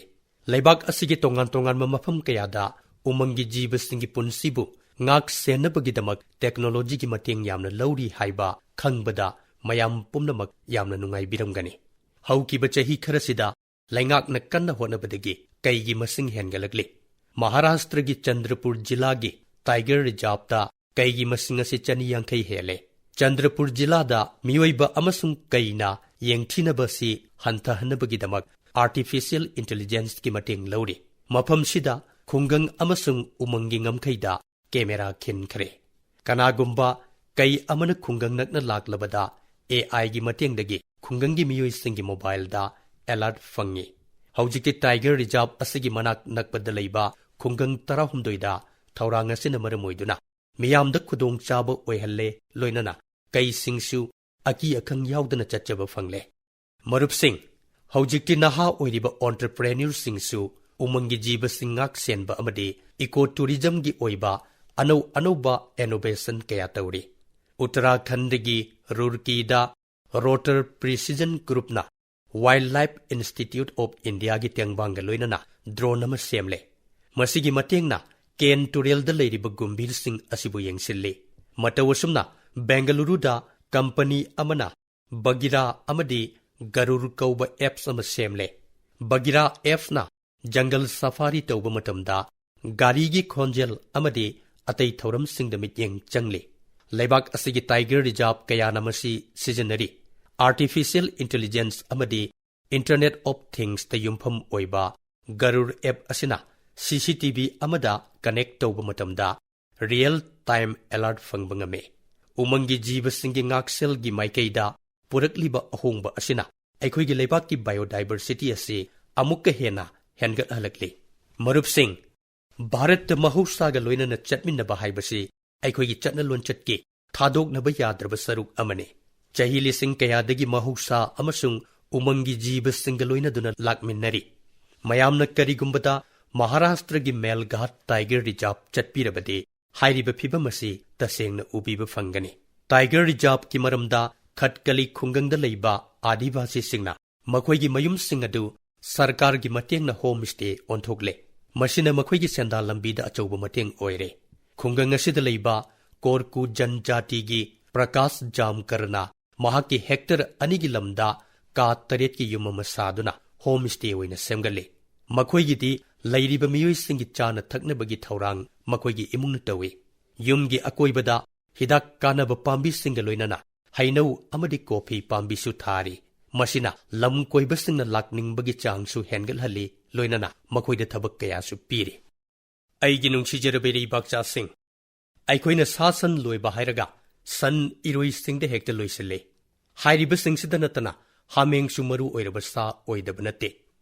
ꯂꯩꯕꯥꯛ ꯑꯁꯤꯒꯤ ꯇꯣꯉꯥꯟ ꯇꯣꯉꯥꯟꯕ ꯃꯐꯝ ꯀꯌꯥꯗ ꯎꯃꯪꯒꯤ ꯖꯤꯕꯁꯤꯡꯒꯤ ꯄꯨꯟꯁꯤꯕꯨ ꯉꯥꯛ ꯁꯦꯟꯅꯕꯒꯤꯗꯃꯛ ꯇꯦꯛꯅꯣꯂꯣꯖꯤꯒꯤ ꯃꯇꯦꯡ ꯌꯥꯝꯅ ꯂꯧꯔꯤ ꯍꯥꯏꯕ ꯈꯪꯕꯗ ꯃꯌꯥꯝ ꯄꯨꯝꯅꯃꯛ ꯌꯥꯝꯅ ꯅꯨꯡꯉꯥꯏꯕꯤꯔꯝꯒꯅꯤ꯫ ꯍꯧꯈꯤꯕ ꯆꯍꯤ ꯈꯔꯁꯤꯗ ꯂꯩꯉꯥꯛꯅ ꯀꯟꯅ ꯍꯣꯠꯅꯕꯗꯒꯤ ꯀꯩꯒꯤ ꯃꯁꯤꯡ ꯍꯦꯟꯒꯠꯂꯛꯂꯤ꯫ ꯃꯍꯥꯔꯥꯁꯇ꯭ꯔꯒꯤ ꯆꯟꯗ꯭ꯔꯄꯨꯔ ꯖꯤꯂꯥꯒꯤ ꯇꯥꯏꯒꯔ ꯔꯤꯖꯥꯔꯚꯇ ꯀꯩꯒꯤ ꯃꯁꯤꯡ ꯑꯁꯤ ꯆꯅꯤ ꯌꯥꯡꯈꯩ ꯍꯦꯜꯂꯦ꯫ ꯆꯟꯗ꯭ꯔꯄꯨꯔ ꯖꯤꯂꯥꯗ ꯃꯤꯑꯣꯏꯕ ꯑꯃꯁꯨꯡ ꯀꯩꯅ ꯌꯦꯡꯊꯤꯅꯕ ꯑꯁꯤ ꯍꯟꯊꯍꯟꯅꯕꯒꯤꯗꯃꯛ ꯑꯥꯔꯇꯤꯐꯤꯁꯤꯌꯦꯜ ꯏꯟꯇꯦꯂꯤꯖꯦꯟꯁꯀꯤ ꯃꯇꯦꯡ ꯂꯧꯔꯤ꯫ ꯃꯐꯝꯁꯤꯗ ꯈꯨꯡꯒꯪ ꯑꯃꯁꯨꯡ ꯎꯃꯪꯒꯤ ꯉꯝꯈꯩꯗ ꯀꯦꯃꯦꯔꯥ ꯈꯤꯟꯈ꯭ꯔꯦ꯫ ꯀꯅꯥꯒꯨꯝꯕ ꯀꯩ ꯑꯃꯅ ꯈꯨꯡꯒꯪ ꯅꯛꯅ ꯂꯥꯛꯂꯕꯗ, ꯑꯦ ꯑꯥꯏꯒꯤ ꯃꯇꯦꯡꯗꯒꯤ ꯈꯨꯡꯒꯪꯒꯤ ꯃꯤꯑꯣꯏꯁꯤꯡꯒꯤ ꯃꯣꯕꯥꯏꯜꯗ ꯑꯦꯂꯔꯠ ꯐꯪꯏ꯫ ꯍꯧꯖꯤꯛꯇꯤ ꯇꯥꯏꯒꯔ ꯔꯤꯖꯥꯔꯚ ꯑꯁꯤꯒꯤ ꯃꯅꯥꯛ ꯅꯛꯄꯗ ꯂꯩꯕ ꯈꯨꯡꯒꯪ ꯇꯔꯥꯍꯨꯝꯗꯣꯏꯗ ꯊꯧꯔꯥꯡ ꯑꯁꯤꯅ ꯃꯔꯝ ꯑꯣꯏꯗꯨꯅ ꯃꯤꯌꯥꯝꯗ ꯈꯨꯗꯣꯡꯆꯥꯕ ꯑꯣꯏꯍꯜꯂꯦ, ꯂꯣꯏꯅꯅ ꯀꯩꯁꯤꯡꯁꯨ ꯑꯀꯤ ꯑꯈꯪ ꯌꯥꯎꯗꯅ ꯆꯠꯆꯕ ꯐꯪꯂꯦ꯫ ꯃꯔꯨꯞꯁꯤꯡ, ꯍꯧꯖꯤꯛꯇꯤ ꯅꯍꯥ ꯑꯣꯏꯔꯤꯕ ꯑꯣꯟꯇꯔꯄ꯭ꯔꯦꯅ꯭ꯌꯨꯔꯁꯤꯡꯁꯨ ꯎꯃꯪꯒꯤ ꯖꯤꯕꯁꯤꯡ ꯉꯥꯛ ꯁꯦꯟꯕ ꯑꯃꯗꯤ ꯏꯀꯣ ꯇꯨꯔꯤꯖꯝꯒꯤ ꯑꯣꯏꯕ ꯑꯅꯧ ꯑꯅꯧꯕ ꯏꯅꯣꯚꯦꯁꯟ ꯀꯌꯥ ꯇꯧꯔꯤ꯫ ꯎꯠꯇꯔꯥꯈꯟꯗꯒꯤ ꯔꯨꯔꯀꯤꯗ ꯔꯣꯇꯔ ꯄ꯭ꯔꯤꯁꯤꯖꯟ ꯒ꯭ꯔꯨꯞꯅ ꯋꯥꯏꯜꯗ ꯂꯥꯏꯐ ꯏꯟꯁꯇꯤꯇ꯭ꯌꯨꯠ ꯑꯣꯐ ꯏꯟꯗꯤꯌꯥꯒꯤ ꯇꯦꯡꯕꯥꯡꯒ ꯂꯣꯏꯅꯅ ꯗ꯭ꯔꯣꯟ ꯑꯃ ꯁꯦꯝꯂꯦ꯫ ꯃꯁꯤꯒꯤ ꯃꯇꯦꯡꯅ ꯀꯦꯟ ꯇꯨꯔꯦꯜꯗ ꯂꯩꯔꯤꯕ ꯒꯨꯝꯚꯤꯔꯁꯤꯡ ꯑꯁꯤꯕꯨ ꯌꯦꯡꯁꯤꯜꯂꯤ꯫ ꯃꯇꯧ ꯑꯁꯨꯝꯅ ꯕꯦꯡꯒꯂꯨꯔꯨꯗ ꯀꯝꯄꯅꯤ ꯑꯃꯅ ꯕꯒꯤꯔꯥ ꯑꯃꯗꯤ ꯒꯔꯨꯔ ꯀꯧꯕ ꯑꯦꯞꯁ ꯑꯃ ꯁꯦꯝꯂꯦ꯫ ꯕꯒꯤꯔꯥ ꯑꯦꯞꯁꯅ ꯖꯪꯒꯜ ꯁꯐꯥꯔꯤ ꯇꯧꯕ ꯃꯇꯝꯗ ꯒꯥꯔꯤꯒꯤ ꯈꯣꯟꯖꯦꯜ ꯑꯃꯗꯤ ꯑꯇꯩ ꯊꯧꯔꯝꯁꯤꯡꯗ ꯃꯤꯠꯌꯦꯡ ꯆꯪꯂꯤ꯫ ꯂꯩꯕꯥꯛ ꯑꯁꯤꯒꯤ ꯇꯥꯏꯒꯔ ꯔꯤꯖꯥꯔꯚ ꯀꯌꯥꯅ ꯃꯁꯤ ꯁꯤꯖꯤꯟꯅꯔꯤ꯫ ꯑꯥꯔꯇꯤꯐꯤꯁꯤꯌꯦꯜ ꯏꯟꯇꯦꯂꯤꯖꯦꯟꯁ ꯑꯃꯗꯤ ꯏꯟꯇꯔꯅꯦꯠ ꯑꯣꯐ ꯊꯤꯡꯁꯇ ꯌꯨꯝꯐꯝ ꯑꯣꯏꯕ ꯒꯔꯨꯔ ꯑꯦꯞ ꯑꯁꯤꯅ ꯁꯤ ꯁꯤ ꯇꯤ ꯚꯤ ꯑꯃꯗ ꯀꯅꯦꯛ ꯇꯧꯕ ꯃꯇꯝꯗ ꯔꯤꯌꯦꯜ ꯇꯥꯏꯝ ꯑꯦꯂꯔꯠ ꯐꯪꯕ ꯉꯝꯃꯤ꯫ ꯎꯃꯪꯒꯤ ꯖꯤꯕꯁꯤꯡꯒꯤ ꯉꯥꯛꯁꯦꯜꯒꯤ ꯃꯥꯏꯀꯩꯗ ꯄꯨꯔꯛꯂꯤꯕ ꯑꯍꯣꯡꯕ ꯑꯁꯤꯅ ꯑꯩꯈꯣꯏꯒꯤ ꯂꯩꯕꯥꯛꯀꯤ ꯕꯥꯏꯑꯣꯗꯥꯏꯕꯔꯁꯤꯇꯤ ꯑꯁꯤ ꯑꯃꯨꯛꯀ ꯍꯦꯟꯅ ꯍꯦꯟꯒꯠꯍꯜꯂꯛꯂꯤ꯫ ꯃꯔꯨꯞꯁꯤꯡ, ꯚꯥꯔꯠꯇ ꯃꯍꯧꯁꯥꯒ ꯂꯣꯏꯅꯅ ꯆꯠꯃꯤꯟꯅꯕ ꯍꯥꯏꯕꯁꯤ ꯑꯩꯈꯣꯏꯒꯤ ꯆꯠꯅ ꯂꯣꯟꯆꯠꯀꯤ ꯊꯥꯗꯣꯛꯅꯕ ꯌꯥꯗ꯭ꯔꯕ ꯁꯔꯨꯛ ꯑꯃꯅꯤ꯫ ꯆꯍꯤ ꯂꯤꯁꯤꯡ ꯀꯌꯥꯗꯒꯤ ꯃꯍꯧꯁꯥ ꯑꯃꯁꯨꯡ ꯎꯃꯪꯒꯤ ꯖꯤꯕꯁꯤꯡꯒ ꯂꯣꯏꯅꯗꯨꯅ ꯂꯥꯛꯃꯤꯟꯅꯔꯤ꯫ ꯃꯌꯥꯝꯅ ꯀꯔꯤꯒꯨꯝꯕꯗ ꯃꯍꯥꯔꯥꯁꯇ꯭ꯔꯒꯤ ꯃꯦꯜꯘꯥꯠ ꯇꯥꯏꯒꯔ ꯔꯤꯖꯥꯔꯚ ꯆꯠꯄꯤꯔꯕꯗꯤ, ꯍꯥꯏꯔꯤꯕ ꯐꯤꯚꯝ ꯑꯁꯤ ꯇꯁꯦꯡꯅ ꯎꯕꯤꯕ ꯐꯪꯒꯅꯤ꯫ ꯇꯥꯏꯒꯔ ꯔꯤꯖꯥꯔꯚꯀꯤ ꯃꯔꯝꯗ ꯈꯠꯀꯂꯤ ꯈꯨꯡꯒꯪꯗ ꯂꯩꯕ ꯑꯥꯗꯤꯚꯥꯁꯤꯁꯤꯡꯅ ꯃꯈꯣꯏꯒꯤ ꯃꯌꯨꯝꯁꯤꯡ ꯑꯗꯨ ꯁꯔꯀꯥꯔꯒꯤ ꯃꯇꯦꯡꯅ ꯍꯣꯝ ꯁ꯭ꯇꯦ ꯑꯣꯟꯊꯣꯛꯂꯦ꯫ ꯃꯁꯤꯅ ꯃꯈꯣꯏꯒꯤ ꯁꯦꯟꯗꯥꯟ ꯂꯝꯕꯤꯗ ꯑꯆꯧꯕ ꯃꯇꯦꯡ ꯑꯣꯏꯔꯦ꯫ ꯈꯨꯡꯒꯪ ꯑꯁꯤꯗ ꯂꯩꯕ ꯀꯣꯔꯀꯨ ꯖꯟꯖꯥꯇꯤꯒꯤ ꯄ꯭ꯔꯀꯥꯁ ꯖꯥꯝꯀꯔꯅ ꯃꯍꯥꯛꯀꯤ ꯍꯦꯛꯇꯔ ꯑꯅꯤꯒꯤ ꯂꯝꯗ ꯀꯥ ꯇꯔꯦꯠꯀꯤ ꯌꯨꯝ ꯑꯃ ꯁꯥꯗꯨꯅ ꯍꯣꯝ ꯁ꯭ꯇꯦ ꯑꯣꯏꯅ ꯁꯦꯝꯒꯠꯂꯤ꯫ ꯃꯈꯣꯏꯒꯤꯗꯤ ꯂꯩꯔꯤꯕ ꯃꯤꯑꯣꯏꯁꯤꯡꯒꯤ ꯆꯥꯅ ꯊꯛꯅꯕꯒꯤ ꯊꯧꯔꯥꯡ ꯃꯈꯣꯏꯒꯤ ꯏꯃꯨꯡꯅ ꯇꯧꯏ꯫ ꯌꯨꯝꯒꯤ ꯑꯀꯣꯏꯕꯗ ꯍꯤꯗꯥꯛ ꯀꯥꯟꯅꯕ ꯄꯥꯝꯕꯤꯁꯤꯡꯒ ꯂꯣꯏꯅꯅ ꯍꯩꯅꯧ ꯑꯃꯗꯤ ꯀꯣꯐꯤ ꯄꯥꯝꯕꯤꯁꯨ ꯊꯥꯔꯤ꯫ ꯃꯁꯤꯅ ꯂꯝ ꯀꯣꯏꯕꯁꯤꯡꯅ ꯂꯥꯛꯅꯤꯡꯕꯒꯤ ꯆꯥꯡꯁꯨ ꯍꯦꯟꯒꯠꯍꯜꯂꯤ, ꯂꯣꯏꯅꯅ ꯃꯈꯣꯏꯗ ꯊꯕꯛ ꯀꯌꯥꯁꯨ ꯄꯤꯔꯤ꯫ ꯑꯩꯒꯤ ꯅꯨꯡꯁꯤꯖꯔꯕ ꯏꯔꯩꯕꯥꯛꯆꯥꯁꯤꯡ, ꯑꯩꯈꯣꯏꯅ ꯁꯥ ꯁꯟ ꯂꯣꯏꯕ ꯍꯥꯏꯔꯒ ꯁꯟ, ꯏꯔꯣꯏꯁꯤꯡꯗ ꯍꯦꯛꯇ ꯂꯣꯏꯁꯤꯜꯂꯦ꯫ ꯍꯥꯏꯔꯤꯕꯁꯤꯡꯁꯤꯗ ꯅꯠꯇꯅ ꯍꯥꯃꯦꯡꯁꯨ ꯃꯔꯨ ꯑꯣꯏꯔꯕ ꯁꯥ ꯑꯣꯏꯗꯕ ꯅꯠꯇꯦ꯫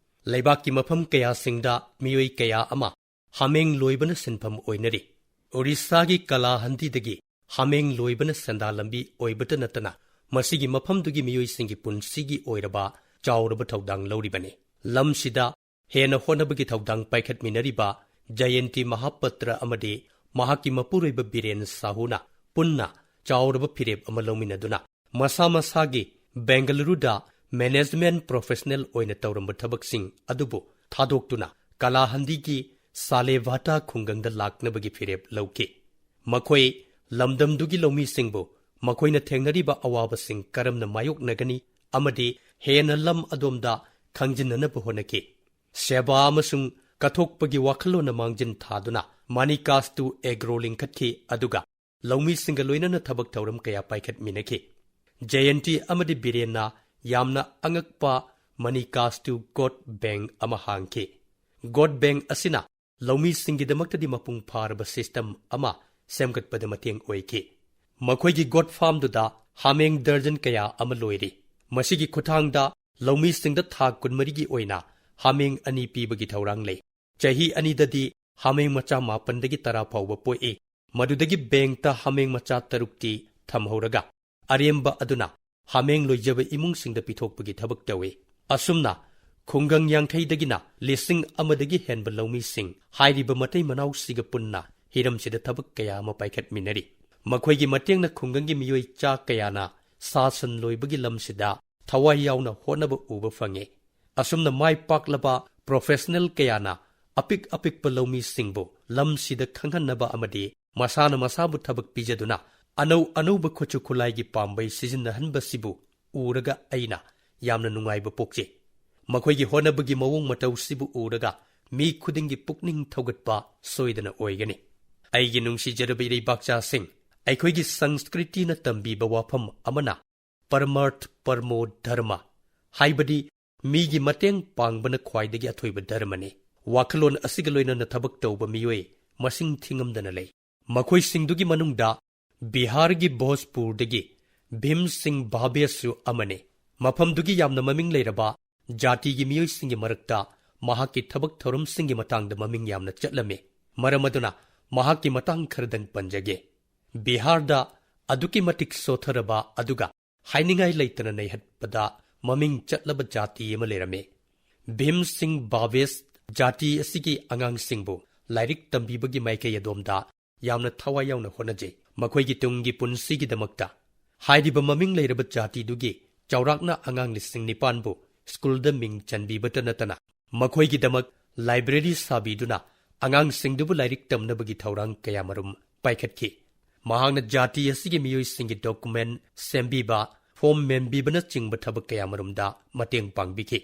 ꯂꯩꯕꯥꯛꯀꯤ ꯃꯐꯝ ꯀꯌꯥꯁꯤꯡꯗ ꯃꯤꯑꯣꯏ ꯀꯌꯥ ꯑꯃ ꯍꯥꯃꯦꯡ ꯂꯣꯏꯕꯅ ꯁꯤꯟꯐꯝ ꯑꯣꯏꯅꯔꯤ꯫ ꯑꯣꯔꯤꯁꯥꯒꯤ ꯀꯂꯥꯍꯟꯗꯤꯗꯒꯤ ꯍꯥꯃꯦꯡ ꯂꯣꯏꯕꯅ ꯁꯦꯟꯗꯥꯟ ꯂꯝꯕꯤ ꯑꯣꯏꯕꯇ ꯅꯠꯇꯅ ꯃꯁꯤꯒꯤ ꯃꯐꯝꯗꯨꯒꯤ ꯃꯤꯑꯣꯏꯁꯤꯡꯒꯤ ꯄꯨꯟꯁꯤꯒꯤ ꯑꯣꯏꯔꯕ ꯆꯥꯎꯔꯕ ꯊꯧꯗꯥꯡ ꯂꯧꯔꯤꯕꯅꯤ꯫ ꯂꯝꯁꯤꯗ ꯍꯦꯟꯅ ꯍꯣꯠꯅꯕꯒꯤ ꯊꯧꯗꯥꯡ ꯄꯥꯏꯈꯠꯃꯤꯟꯅꯔꯤꯕ ꯖꯌꯟꯇꯤ ꯃꯍꯥꯄꯇ꯭ꯔ ꯑꯃꯗꯤ ꯃꯍꯥꯛꯀꯤ ꯃꯄꯨꯔꯣꯏꯕ ꯕꯤꯔꯦꯟ ꯁꯥꯍꯨꯅ ꯄꯨꯟꯅ ꯆꯥꯎꯔꯕ ꯐꯤꯔꯦꯞ ꯑꯃ ꯂꯧꯃꯤꯟꯅꯗꯨꯅ ꯃꯁꯥ ꯃꯁꯥꯒꯤ ꯕꯦꯡꯒꯂꯨꯔꯨꯗ ꯃꯦꯅꯦꯖꯃꯦꯟꯠ ꯄ꯭ꯔꯣꯐꯦꯁꯅꯦꯜ ꯑꯣꯏꯅ ꯇꯧꯔꯝꯕ ꯊꯕꯛꯁꯤꯡ ꯑꯗꯨꯕꯨ ꯊꯥꯗꯣꯛꯇꯨꯅ ꯀꯂꯥꯍꯟꯗꯤꯒꯤ ꯁꯥꯂꯦꯚꯥꯇꯥ ꯈꯨꯡꯒꯪꯗ ꯂꯥꯛꯅꯕꯒꯤ ꯐꯤꯔꯦꯞ ꯂꯧꯈꯤ꯫ ꯃꯈꯣꯏ ꯂꯝꯗꯝꯗꯨꯒꯤ ꯂꯧꯃꯤꯁꯤꯡꯕꯨ ꯃꯈꯣꯏꯅ ꯊꯦꯡꯅꯔꯤꯕ ꯑꯋꯥꯕꯁꯤꯡ ꯀꯔꯝꯅ ꯃꯥꯌꯣꯛꯅꯒꯅꯤ ꯑꯃꯗꯤ ꯍꯦꯟꯅ ꯂꯝ ꯑꯗꯣꯝꯗ ꯈꯪꯖꯤꯟꯅꯅꯕ ꯍꯣꯠꯅꯈꯤ꯫ ꯁꯦꯕꯥ ꯑꯃꯁꯨꯡ ꯀꯠꯊꯣꯛꯄꯒꯤ ꯋꯥꯈꯜꯂꯣꯟꯅ ꯃꯥꯡꯖꯤꯟ ꯊꯥꯗꯨꯅ ꯃꯥꯅꯤꯀꯥꯁꯇꯨ ꯑꯦꯒ꯭ꯔꯣ ꯂꯤꯡꯈꯠꯈꯤ, ꯑꯗꯨꯒ ꯂꯧꯃꯤꯁꯤꯡꯒ ꯂꯣꯏꯅꯅ ꯊꯕꯛ ꯊꯧꯔꯝ ꯀꯌꯥ ꯄꯥꯏꯈꯠꯃꯤꯟꯅꯈꯤ꯫ ꯖꯌꯟꯇꯤ ꯑꯃꯗꯤ ꯕꯤꯔꯦꯟꯅ ꯌꯥꯝꯅ ꯑꯉꯛꯄ ꯃꯅꯤꯀꯥꯁꯇꯨ ꯒꯣꯠ ꯕꯦꯡꯛ ꯑꯃ ꯍꯥꯡꯈꯤ꯫ ꯒꯣꯠ ꯕꯦꯡꯛ ꯑꯁꯤꯅ ꯂꯧꯃꯤꯁꯤꯡꯒꯤꯗꯃꯛꯇꯗꯤ ꯃꯄꯨꯡ ꯐꯥꯔꯕ ꯁꯤꯁꯇꯝ ꯑꯃ ꯁꯦꯝꯒꯠꯄꯗ ꯃꯇꯦꯡ ꯑꯣꯏꯈꯤ꯫ ꯃꯈꯣꯏꯒꯤ ꯒꯣꯠ ꯐꯥꯔꯝꯗꯨꯗ ꯍꯥꯃꯦꯡ ꯗꯔꯖꯟ ꯀꯌꯥ ꯑꯃ ꯂꯣꯏꯔꯤ꯫ ꯃꯁꯤꯒꯤ ꯈꯨꯠꯊꯥꯡꯗ ꯂꯧꯃꯤꯁꯤꯡꯗ ꯊꯥ ꯀꯨꯟꯃꯔꯤꯒꯤ ꯑꯣꯏꯅ ꯍꯥꯃꯦꯡ ꯑꯅꯤ ꯄꯤꯕꯒꯤ ꯊꯧꯔꯥꯡ ꯂꯩ꯫ ꯆꯍꯤ ꯑꯅꯤꯗꯗꯤ ꯍꯥꯃꯦꯡ ꯃꯆꯥ ꯃꯥꯄꯟꯗꯒꯤ ꯇꯔꯥ ꯐꯥꯎꯕ ꯄꯣꯛꯏ꯫ ꯃꯗꯨꯗꯒꯤ ꯕꯦꯡꯛꯇ ꯍꯥꯃꯦꯡ ꯃꯆꯥ ꯇꯔꯨꯛꯇꯤ ꯊꯝꯍꯧꯔꯒ ꯑꯔꯦꯝꯕ ꯑꯗꯨꯅ ꯍꯥꯃꯦꯡ ꯂꯣꯏꯖꯕ ꯏꯃꯨꯡꯁꯤꯡꯗ ꯄꯤꯊꯣꯛꯄꯒꯤ ꯊꯕꯛ ꯇꯧꯏ꯫ ꯑꯁꯨꯝꯅ ꯈꯨꯡꯒꯪ ꯌꯥꯡꯈꯩꯗꯒꯤꯅ ꯂꯤꯁꯤꯡ ꯑꯃꯗꯒꯤ ꯍꯦꯟꯕ ꯂꯧꯃꯤꯁꯤꯡ ꯍꯥꯏꯔꯤꯕ ꯃꯇꯩ ꯃꯅꯥꯎꯁꯤꯒ ꯄꯨꯟꯅ ꯍꯤꯔꯝꯁꯤꯗ ꯊꯕꯛ ꯀꯌꯥ ꯑꯃ ꯄꯥꯏꯈꯠꯃꯤꯟꯅꯔꯤ꯫ ꯃꯈꯣꯏꯒꯤ ꯃꯇꯦꯡꯅ ꯈꯨꯡꯒꯪꯒꯤ ꯃꯤꯑꯣꯏ ꯆꯥ ꯀꯌꯥꯅ ꯁꯥ ꯁꯟ ꯂꯣꯏꯕꯒꯤ ꯂꯝꯁꯤꯗ ꯊꯋꯥꯏ ꯌꯥꯎꯅ ꯍꯣꯠꯅꯕ ꯎꯕ ꯐꯪꯉꯤ꯫ ꯑꯁꯨꯝꯅ ꯃꯥꯏ ꯄꯥꯛꯂꯕ ꯄ꯭ꯔꯣꯐꯦꯁꯅꯦꯜ ꯀꯌꯥꯅ ꯑꯄꯤꯛ ꯑꯄꯤꯛꯄ ꯂꯧꯃꯤꯁꯤꯡꯕꯨ ꯂꯝꯁꯤꯗ ꯈꯪꯍꯟꯅꯕ ꯑꯃꯗꯤ ꯃꯁꯥꯅ ꯃꯁꯥꯕꯨ ꯊꯕꯛ ꯄꯤꯖꯗꯨꯅ ꯑꯅꯧ ꯑꯅꯧꯕ ꯈꯨꯠꯁꯨ ꯈꯨꯠꯂꯥꯏꯒꯤ ꯄꯥꯝꯕꯩ ꯁꯤꯖꯤꯟꯅꯍꯟꯕꯁꯤꯕꯨ ꯎꯔꯒ ꯑꯩꯅ ꯌꯥꯝꯅ ꯅꯨꯡꯉꯥꯏꯕ ꯄꯣꯛꯆꯩ꯫ ꯃꯈꯣꯏꯒꯤ ꯍꯣꯠꯅꯕꯒꯤ ꯃꯑꯣꯡ ꯃꯇꯧꯁꯤꯕꯨ ꯎꯔꯒ ꯃꯤ ꯈꯨꯗꯤꯡꯒꯤ ꯄꯨꯛꯅꯤꯡ ꯊꯧꯒꯠꯄ ꯁꯣꯏꯗꯅ ꯑꯣꯏꯒꯅꯤ꯫ ꯑꯩꯒꯤ ꯅꯨꯡꯁꯤꯖꯔꯕ ꯏꯔꯩꯕꯥꯛꯆꯥꯁꯤꯡ, ꯑꯩꯈꯣꯏꯒꯤ ꯁꯪꯁꯀ꯭ꯔꯤꯇꯤꯅ ꯇꯝꯕꯤꯕ ꯋꯥꯐꯝ ꯑꯃꯅ ꯄꯔꯃꯥꯔꯊ ꯄꯔꯃꯣ ꯙꯔꯃ, ꯍꯥꯏꯕꯗꯤ ꯃꯤꯒꯤ ꯃꯇꯦꯡ ꯄꯥꯡꯕꯅ ꯈ꯭ꯋꯥꯏꯗꯒꯤ ꯑꯊꯣꯏꯕ ꯙꯔꯃꯅꯤ꯫ ꯋꯥꯈꯜꯂꯣꯟ ꯑꯁꯤꯒ ꯂꯣꯏꯅꯅ ꯊꯕꯛ ꯇꯧꯕ ꯃꯤꯑꯣꯏ ꯃꯁꯤꯡ ꯊꯤꯉꯝꯗꯅ ꯂꯩ꯫ ꯃꯈꯣꯏꯁꯤꯡꯗꯨꯒꯤ ꯃꯅꯨꯡꯗ ꯕꯤꯍꯥꯔꯒꯤ ꯚꯣꯖꯄꯨꯔꯗꯒꯤ ꯚꯤꯝ ꯁꯤꯡ ꯚꯥꯕꯦꯁꯨ ꯑꯃꯅꯤ꯫ ꯃꯐꯝꯗꯨꯒꯤ ꯌꯥꯝꯅ ꯃꯃꯤꯡ ꯂꯩꯔꯕ ꯖꯥꯇꯤꯒꯤ ꯃꯤꯑꯣꯏꯁꯤꯡꯒꯤ ꯃꯔꯛꯇ ꯃꯍꯥꯛꯀꯤ ꯊꯕꯛ ꯊꯧꯔꯝꯁꯤꯡꯒꯤ ꯃꯇꯥꯡꯗ ꯃꯃꯤꯡ ꯌꯥꯝꯅ ꯆꯠꯂꯝꯃꯤ꯫ ꯃꯔꯝ ꯑꯗꯨꯅ ꯃꯍꯥꯛꯀꯤ ꯃꯇꯥꯡ ꯈꯔꯗꯪ ꯄꯟꯖꯒꯦ꯫ ꯕꯤꯍꯥꯔꯗ ꯑꯗꯨꯛꯀꯤ ꯃꯇꯤꯛ ꯁꯣꯠꯊꯔꯕ ꯑꯗꯨꯒ ꯍꯥꯏꯅꯤꯡꯉꯥꯏ ꯂꯩꯇꯅ ꯅꯩꯍꯠꯄꯗ ꯃꯃꯤꯡ ꯆꯠꯂꯕ ꯖꯥꯇꯤ ꯑꯃ ꯂꯩꯔꯝꯃꯤ꯫ ꯚꯤꯝ ꯁꯤꯡ ꯚꯥꯕꯦꯁ ꯖꯥꯇꯤ ꯑꯁꯤꯒꯤ ꯑꯉꯥꯡꯁꯤꯡꯕꯨ ꯂꯥꯏꯔꯤꯛ ꯇꯝꯕꯤꯕꯒꯤ ꯃꯥꯏꯀꯩ ꯑꯗꯣꯝꯗ ꯌꯥꯝꯅ ꯊꯋꯥꯏ ꯌꯥꯎꯅ ꯍꯣꯠꯅꯖꯩ, ꯃꯈꯣꯏꯒꯤ ꯇꯨꯡꯒꯤ ꯄꯨꯟꯁꯤꯒꯤꯗꯃꯛꯇ꯫ ꯍꯥꯏꯔꯤꯕ ꯃꯃꯤꯡ ꯂꯩꯔꯕ ꯖꯥꯇꯤꯗꯨꯒꯤ ꯆꯥꯎꯔꯥꯛꯅ ꯑꯉꯥꯡ ꯂꯤꯁꯤꯡ ꯅꯤꯄꯥꯟꯕꯨ ꯁ꯭ꯀꯨꯜꯗ ꯃꯤꯡ ꯆꯟꯕꯤꯕꯇ ꯅꯠꯇꯅ ꯃꯈꯣꯏꯒꯤꯗꯃꯛ ꯂꯥꯏꯕ꯭ꯔꯦꯔꯤ ꯁꯥꯕꯤꯗꯨꯅ ꯑꯉꯥꯡꯁꯤꯡꯗꯨꯕꯨ ꯂꯥꯏꯔꯤꯛ ꯇꯝꯅꯕꯒꯤ ꯊꯧꯔꯥꯡ ꯀꯌꯥꯃꯔꯨꯝ ꯄꯥꯏꯈꯠꯈꯤ꯫ ꯃꯍꯥꯛꯅ ꯖꯥꯇꯤ ꯑꯁꯤꯒꯤ ꯃꯤꯑꯣꯏꯁꯤꯡꯒꯤ ꯗꯣꯀꯨꯃꯦꯟ ꯁꯦꯝꯕꯤꯕ, ꯐꯣꯔꯝ ꯃꯦꯟꯕꯤꯕꯅꯆꯤꯡꯕ ꯊꯕꯛ ꯀꯌꯥꯃꯔꯨꯝꯗ ꯃꯇꯦꯡ ꯄꯥꯡꯕꯤꯈꯤ꯫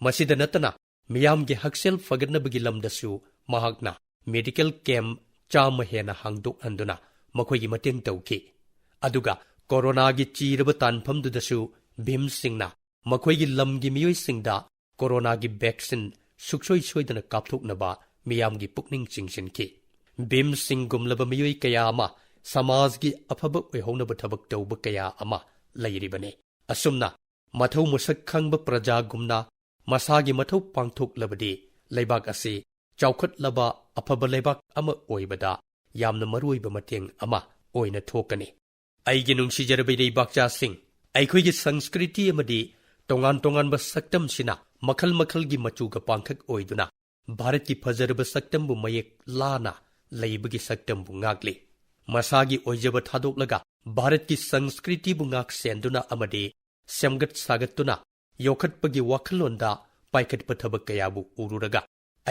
ꯃꯁꯤꯗ ꯅꯠꯇꯅ ꯃꯤꯌꯥꯝꯒꯤ ꯍꯛꯁꯦꯜ ꯐꯒꯠꯅꯕꯒꯤ ꯂꯝꯗꯁꯨ ꯃꯍꯥꯛꯅ ꯃꯦꯗꯤꯀꯦꯜ ꯀꯦꯝꯞ ꯆꯥꯝꯃ ꯍꯦꯟꯅ ꯍꯥꯡꯗꯣꯛꯍꯟꯗꯨꯅ ꯃꯈꯣꯏꯒꯤ ꯃꯇꯦꯡ ꯇꯧꯈꯤ꯫ ꯑꯗꯨꯒ ꯀꯣꯔꯣꯅꯥꯒꯤ ꯆꯤꯔꯕ ꯇꯥꯟꯐꯝꯗꯨꯗꯁꯨ ꯚꯤꯝ ꯁꯤꯡꯅ ꯃꯈꯣꯏꯒꯤ ꯂꯝꯒꯤ ꯃꯤꯑꯣꯏꯁꯤꯡꯗ ꯀꯣꯔꯣꯅꯥꯒꯤ ꯚꯦꯛꯁꯤꯟ ꯁꯨꯛꯁꯣꯏ ꯁꯣꯏꯗꯅ ꯀꯥꯞꯊꯣꯛꯅꯕ ꯃꯤꯌꯥꯝꯒꯤ ꯄꯨꯛꯅꯤꯡ ꯆꯤꯡꯁꯤꯟꯈꯤ꯫ ꯚꯤꯝ ꯁꯤꯡꯒꯨꯝꯂꯕ ꯃꯤꯑꯣꯏ ꯀꯌꯥ ꯑꯃ ꯁꯃꯥꯖꯒꯤ ꯑꯐꯕ ꯑꯣꯏꯍꯧꯅꯕ ꯊꯕꯛ ꯇꯧꯕ ꯀꯌꯥ ꯑꯃ ꯂꯩꯔꯤꯕꯅꯤ꯫ ꯑꯁꯨꯝꯅ ꯃꯊꯧ ꯃꯁꯛ ꯈꯪꯕ ꯄ꯭ꯔꯖꯥꯒꯨꯝꯅ ꯃꯁꯥꯒꯤ ꯃꯊꯧ ꯄꯥꯡꯊꯣꯛꯂꯕꯗꯤ ꯂꯩꯕꯥꯛ ꯑꯁꯤ ꯆꯥꯎꯈꯠꯂꯕ ꯑꯐꯕ ꯂꯩꯕꯥꯛ ꯑꯃ ꯑꯣꯏꯕꯗ ꯌꯥꯝꯅ ꯃꯔꯨꯑꯣꯏꯕ ꯃꯇꯦꯡ ꯑꯃ ꯑꯣꯏꯅ ꯊꯣꯛꯀꯅꯤ꯫ ꯑꯩꯒꯤ ꯅꯨꯡꯁꯤꯖꯔꯕ ꯏꯔꯩꯕꯥꯛꯆꯥꯁꯤꯡ, ꯑꯩꯈꯣꯏꯒꯤ ꯁꯪꯁꯀ꯭ꯔꯤꯇꯤ ꯑꯃꯗꯤ ꯇꯣꯉꯥꯟ ꯇꯣꯉꯥꯟꯕ ꯁꯛꯇꯝꯁꯤꯅ ꯃꯈꯜ ꯃꯈꯜꯒꯤ ꯃꯆꯨꯒ ꯄꯥꯡꯈꯛ ꯑꯣꯏꯗꯨꯅ ꯚꯥꯔꯠꯀꯤ ꯐꯖꯔꯕ ꯁꯛꯇꯝꯕꯨ ꯃꯌꯦꯛ ꯂꯥꯅ ꯂꯩꯕꯒꯤ ꯁꯛꯇꯝꯕꯨ ꯉꯥꯛꯂꯤ꯫ ꯃꯁꯥꯒꯤ ꯑꯣꯏꯖꯕ ꯊꯥꯗꯣꯛꯂꯒ ꯚꯥꯔꯠꯀꯤ ꯁꯪꯁꯀ꯭ꯔꯤꯇꯤꯕꯨ ꯉꯥꯛ ꯁꯦꯟꯗꯨꯅ ꯑꯃꯗꯤ ꯁꯦꯝꯒꯠ ꯁꯥꯒꯠꯇꯨꯅ ꯌꯣꯛꯈꯠꯄꯒꯤ ꯋꯥꯈꯜꯂꯣꯟꯗ ꯄꯥꯏꯈꯠꯄ ꯊꯕꯛ ꯀꯌꯥꯕꯨ ꯎꯔꯨꯔꯒ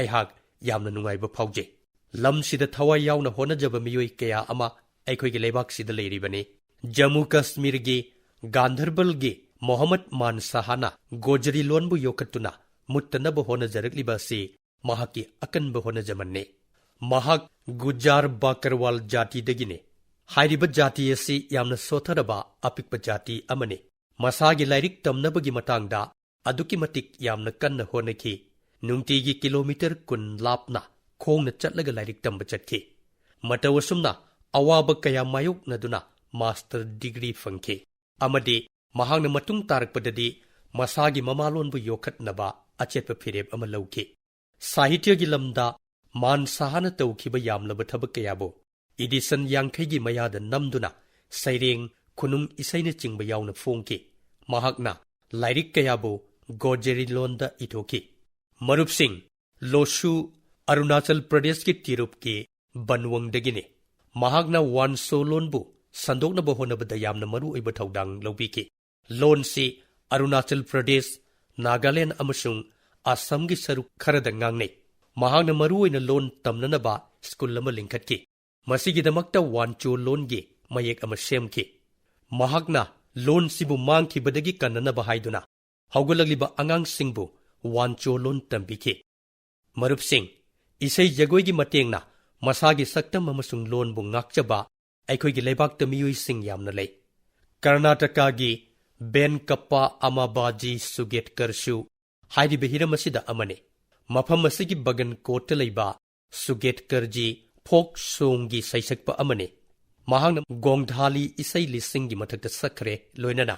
ꯑꯩꯍꯥꯛ ꯌꯥꯝꯅ ꯅꯨꯡꯉꯥꯏꯕ ꯐꯥꯎꯖꯩ꯫ ꯂꯝꯁꯤꯗ ꯊꯋꯥꯏ ꯌꯥꯎꯅ ꯍꯣꯠꯅꯖꯕ ꯃꯤꯑꯣꯏ ꯀꯌꯥ ꯑꯃ ꯑꯩꯈꯣꯏꯒꯤ ꯂꯩꯕꯥꯛꯁꯤꯗ ꯂꯩꯔꯤꯕꯅꯤ꯫ ꯖꯝꯃꯨ ꯀꯥꯁꯃꯤꯔꯒꯤ ꯒꯥꯟꯙꯔꯕꯜꯒꯤ ꯃꯣꯍꯝꯃꯗ ꯃꯥꯟ ꯁꯥꯍꯅ ꯒꯣꯖꯔꯤ ꯂꯣꯟꯕꯨ ꯌꯣꯛꯈꯠꯇꯨꯅ ꯃꯨꯠꯇꯅꯕ ꯍꯣꯠꯅꯖꯔꯛꯂꯤꯕ ꯑꯁꯤ ꯃꯍꯥꯛꯀꯤ ꯑꯀꯟꯕ ꯍꯣꯠꯅꯖꯃꯟꯅꯤ꯫ ꯃꯍꯥꯛ ꯒꯨꯖꯥꯔ ꯕꯥꯀꯔꯋꯥꯜ ꯖꯥꯇꯤꯗꯒꯤꯅꯤ꯫ ꯍꯥꯏꯔꯤꯕ ꯖꯥꯇꯤ ꯑꯁꯤ ꯌꯥꯝꯅ ꯁꯣꯠꯊꯔꯕ ꯑꯄꯤꯛꯄ ꯖꯥꯇꯤ ꯑꯃꯅꯤ꯫ ꯃꯁꯥꯒꯤ ꯂꯥꯏꯔꯤꯛ ꯇꯝꯅꯕꯒꯤ ꯃꯇꯥꯡꯗ ꯑꯗꯨꯛꯀꯤ ꯃꯇꯤꯛ ꯌꯥꯝꯅ ꯀꯟꯅ ꯍꯣꯠꯅꯈꯤ꯫ ꯅꯨꯡꯇꯤꯒꯤ ꯀꯤꯂꯣꯃꯤꯇꯔ ꯀꯨꯟ ꯂꯥꯞꯅ ꯈꯣꯡꯅ ꯆꯠꯂꯒ ꯂꯥꯏꯔꯤꯛ ꯇꯝꯕ ꯆꯠꯈꯤ꯫ ꯃꯇꯧ ꯑꯁꯨꯝꯅ ꯑꯋꯥꯕ ꯀꯌꯥ ꯃꯥꯌꯣꯛꯅꯗꯨꯅ ꯃꯥꯁꯇꯔ ꯗꯤꯒ꯭ꯔꯤ ꯐꯪꯈꯤ꯫ ꯑꯃꯗꯤ ꯃꯍꯥꯛꯅ ꯃꯇꯨꯡ ꯇꯥꯔꯛꯄꯗꯗꯤ ꯃꯁꯥꯒꯤ ꯃꯃꯥꯂꯣꯟꯕꯨ ꯌꯣꯛꯈꯠꯅꯕ ꯑꯆꯦꯠꯄ ꯐꯤꯔꯦꯞ ꯑꯃ ꯂꯧꯈꯤ꯫ ꯁꯥꯍꯤꯇ꯭ꯌꯒꯤ ꯂꯝꯗ ꯃꯥꯟ ꯁꯥꯍꯅ ꯇꯧꯈꯤꯕ ꯌꯥꯝꯂꯕ ꯊꯕꯛ ꯀꯌꯥꯕꯨ ꯏꯗꯤꯁꯟ ꯌꯥꯡꯈꯩꯒꯤ ꯃꯌꯥꯗ ꯅꯝꯗꯨꯅ ꯁꯩꯔꯦꯡ, ꯈꯨꯅꯨꯡ ꯏꯁꯩꯅꯆꯤꯡꯕ ꯌꯥꯎꯅ ꯐꯣꯡꯈꯤ꯫ ꯃꯍꯥꯛꯅ ꯂꯥꯏꯔꯤꯛ ꯀꯌꯥꯕꯨ ꯒꯣꯖꯦꯔꯤ ꯂꯣꯟꯗ ꯏꯊꯣꯛꯈꯤ꯫ ꯃꯔꯨꯞꯁꯤꯡ, ꯂꯣꯁꯨ ꯑꯔꯨꯅꯥꯆꯜ ꯄ꯭ꯔꯗꯦꯁꯀꯤ ꯇꯤꯔꯨꯞꯀꯤ ꯕꯟꯋꯪꯗꯒꯤꯅꯤ꯫ ꯃꯍꯥꯛꯅ ꯋꯥꯟꯁꯣ ꯂꯣꯟꯕꯨ ꯁꯟꯗꯣꯛꯅꯕ ꯍꯣꯠꯅꯕꯗ ꯌꯥꯝꯅ ꯃꯔꯨ ꯑꯣꯏꯕ ꯊꯧꯗꯥꯡ ꯂꯧꯕꯤꯈꯤ꯫ ꯂꯣꯟꯁꯤ ꯑꯔꯨꯅꯥꯆꯜ ꯄ꯭ꯔꯗꯦꯁ, ꯅꯥꯒꯥꯂꯦꯟꯗ ꯑꯃꯁꯨꯡ ꯑꯁꯥꯝꯒꯤ ꯁꯔꯨꯛ ꯈꯔꯗ ꯉꯥꯡꯅꯩ꯫ ꯃꯍꯥꯛꯅ ꯃꯔꯨꯑꯣꯏꯅ ꯂꯣꯟ ꯇꯝꯅꯅꯕ ꯁ꯭ꯀꯨꯜ ꯑꯃ ꯂꯤꯡꯈꯠꯈꯤ꯫ ꯃꯁꯤꯒꯤꯗꯃꯛꯇ ꯋꯥꯟꯆꯣ ꯂꯣꯟꯒꯤ ꯃꯌꯦꯛ ꯑꯃ ꯁꯦꯝꯈꯤ꯫ ꯃꯍꯥꯛꯅ ꯂꯣꯟꯁꯤꯕꯨ ꯃꯥꯡꯈꯤꯕꯗꯒꯤ ꯀꯟꯅꯅꯕ ꯍꯥꯏꯗꯨꯅ ꯍꯧꯒꯠꯂꯛꯂꯤꯕ ꯑꯉꯥꯡꯁꯤꯡꯕꯨ ꯋꯥꯟꯆꯣ ꯂꯣꯟ ꯇꯝꯕꯤꯈꯤ꯫ ꯃꯔꯨꯞꯁꯤꯡ, ꯏꯁꯩ ꯖꯒꯣꯏꯒꯤ ꯃꯇꯦꯡꯅ ꯃꯁꯥꯒꯤ ꯁꯛꯇꯝ ꯑꯃꯁꯨꯡ ꯂꯣꯟꯕꯨ ꯉꯥꯛꯆꯕ ꯑꯩꯈꯣꯏꯒꯤ ꯂꯩꯕꯥꯛꯇ ꯃꯤꯑꯣꯏꯁꯤꯡ ꯌꯥꯝꯅ ꯂꯩ꯫ ꯀꯔꯅꯥꯇꯀꯥꯒꯤ ꯕꯦꯟꯀꯞꯄ ꯑꯃꯥꯕꯥꯖꯤ ꯁꯨꯒꯦꯠꯀꯔꯁꯨ ꯍꯥꯏꯔꯤꯕ ꯍꯤꯔꯝ ꯑꯁꯤꯗ ꯑꯃꯅꯤ꯫ ꯃꯐꯝ ꯑꯁꯤꯒꯤ ꯕꯒꯟ ꯀꯣꯠꯇ ꯂꯩꯕ ꯁꯨꯒꯦꯠꯀꯔꯖꯤ ꯐꯣꯛ ꯁꯣꯡꯒꯤ ꯁꯩꯁꯛꯄ ꯑꯃꯅꯤ꯫ ꯃꯍꯥꯛꯅ ꯒꯣꯡꯙꯥꯂꯤ ꯏꯁꯩ ꯂꯤꯁꯤꯡꯒꯤ ꯃꯊꯛꯇ ꯁꯛꯈ꯭ꯔꯦ, ꯂꯣꯏꯅꯅ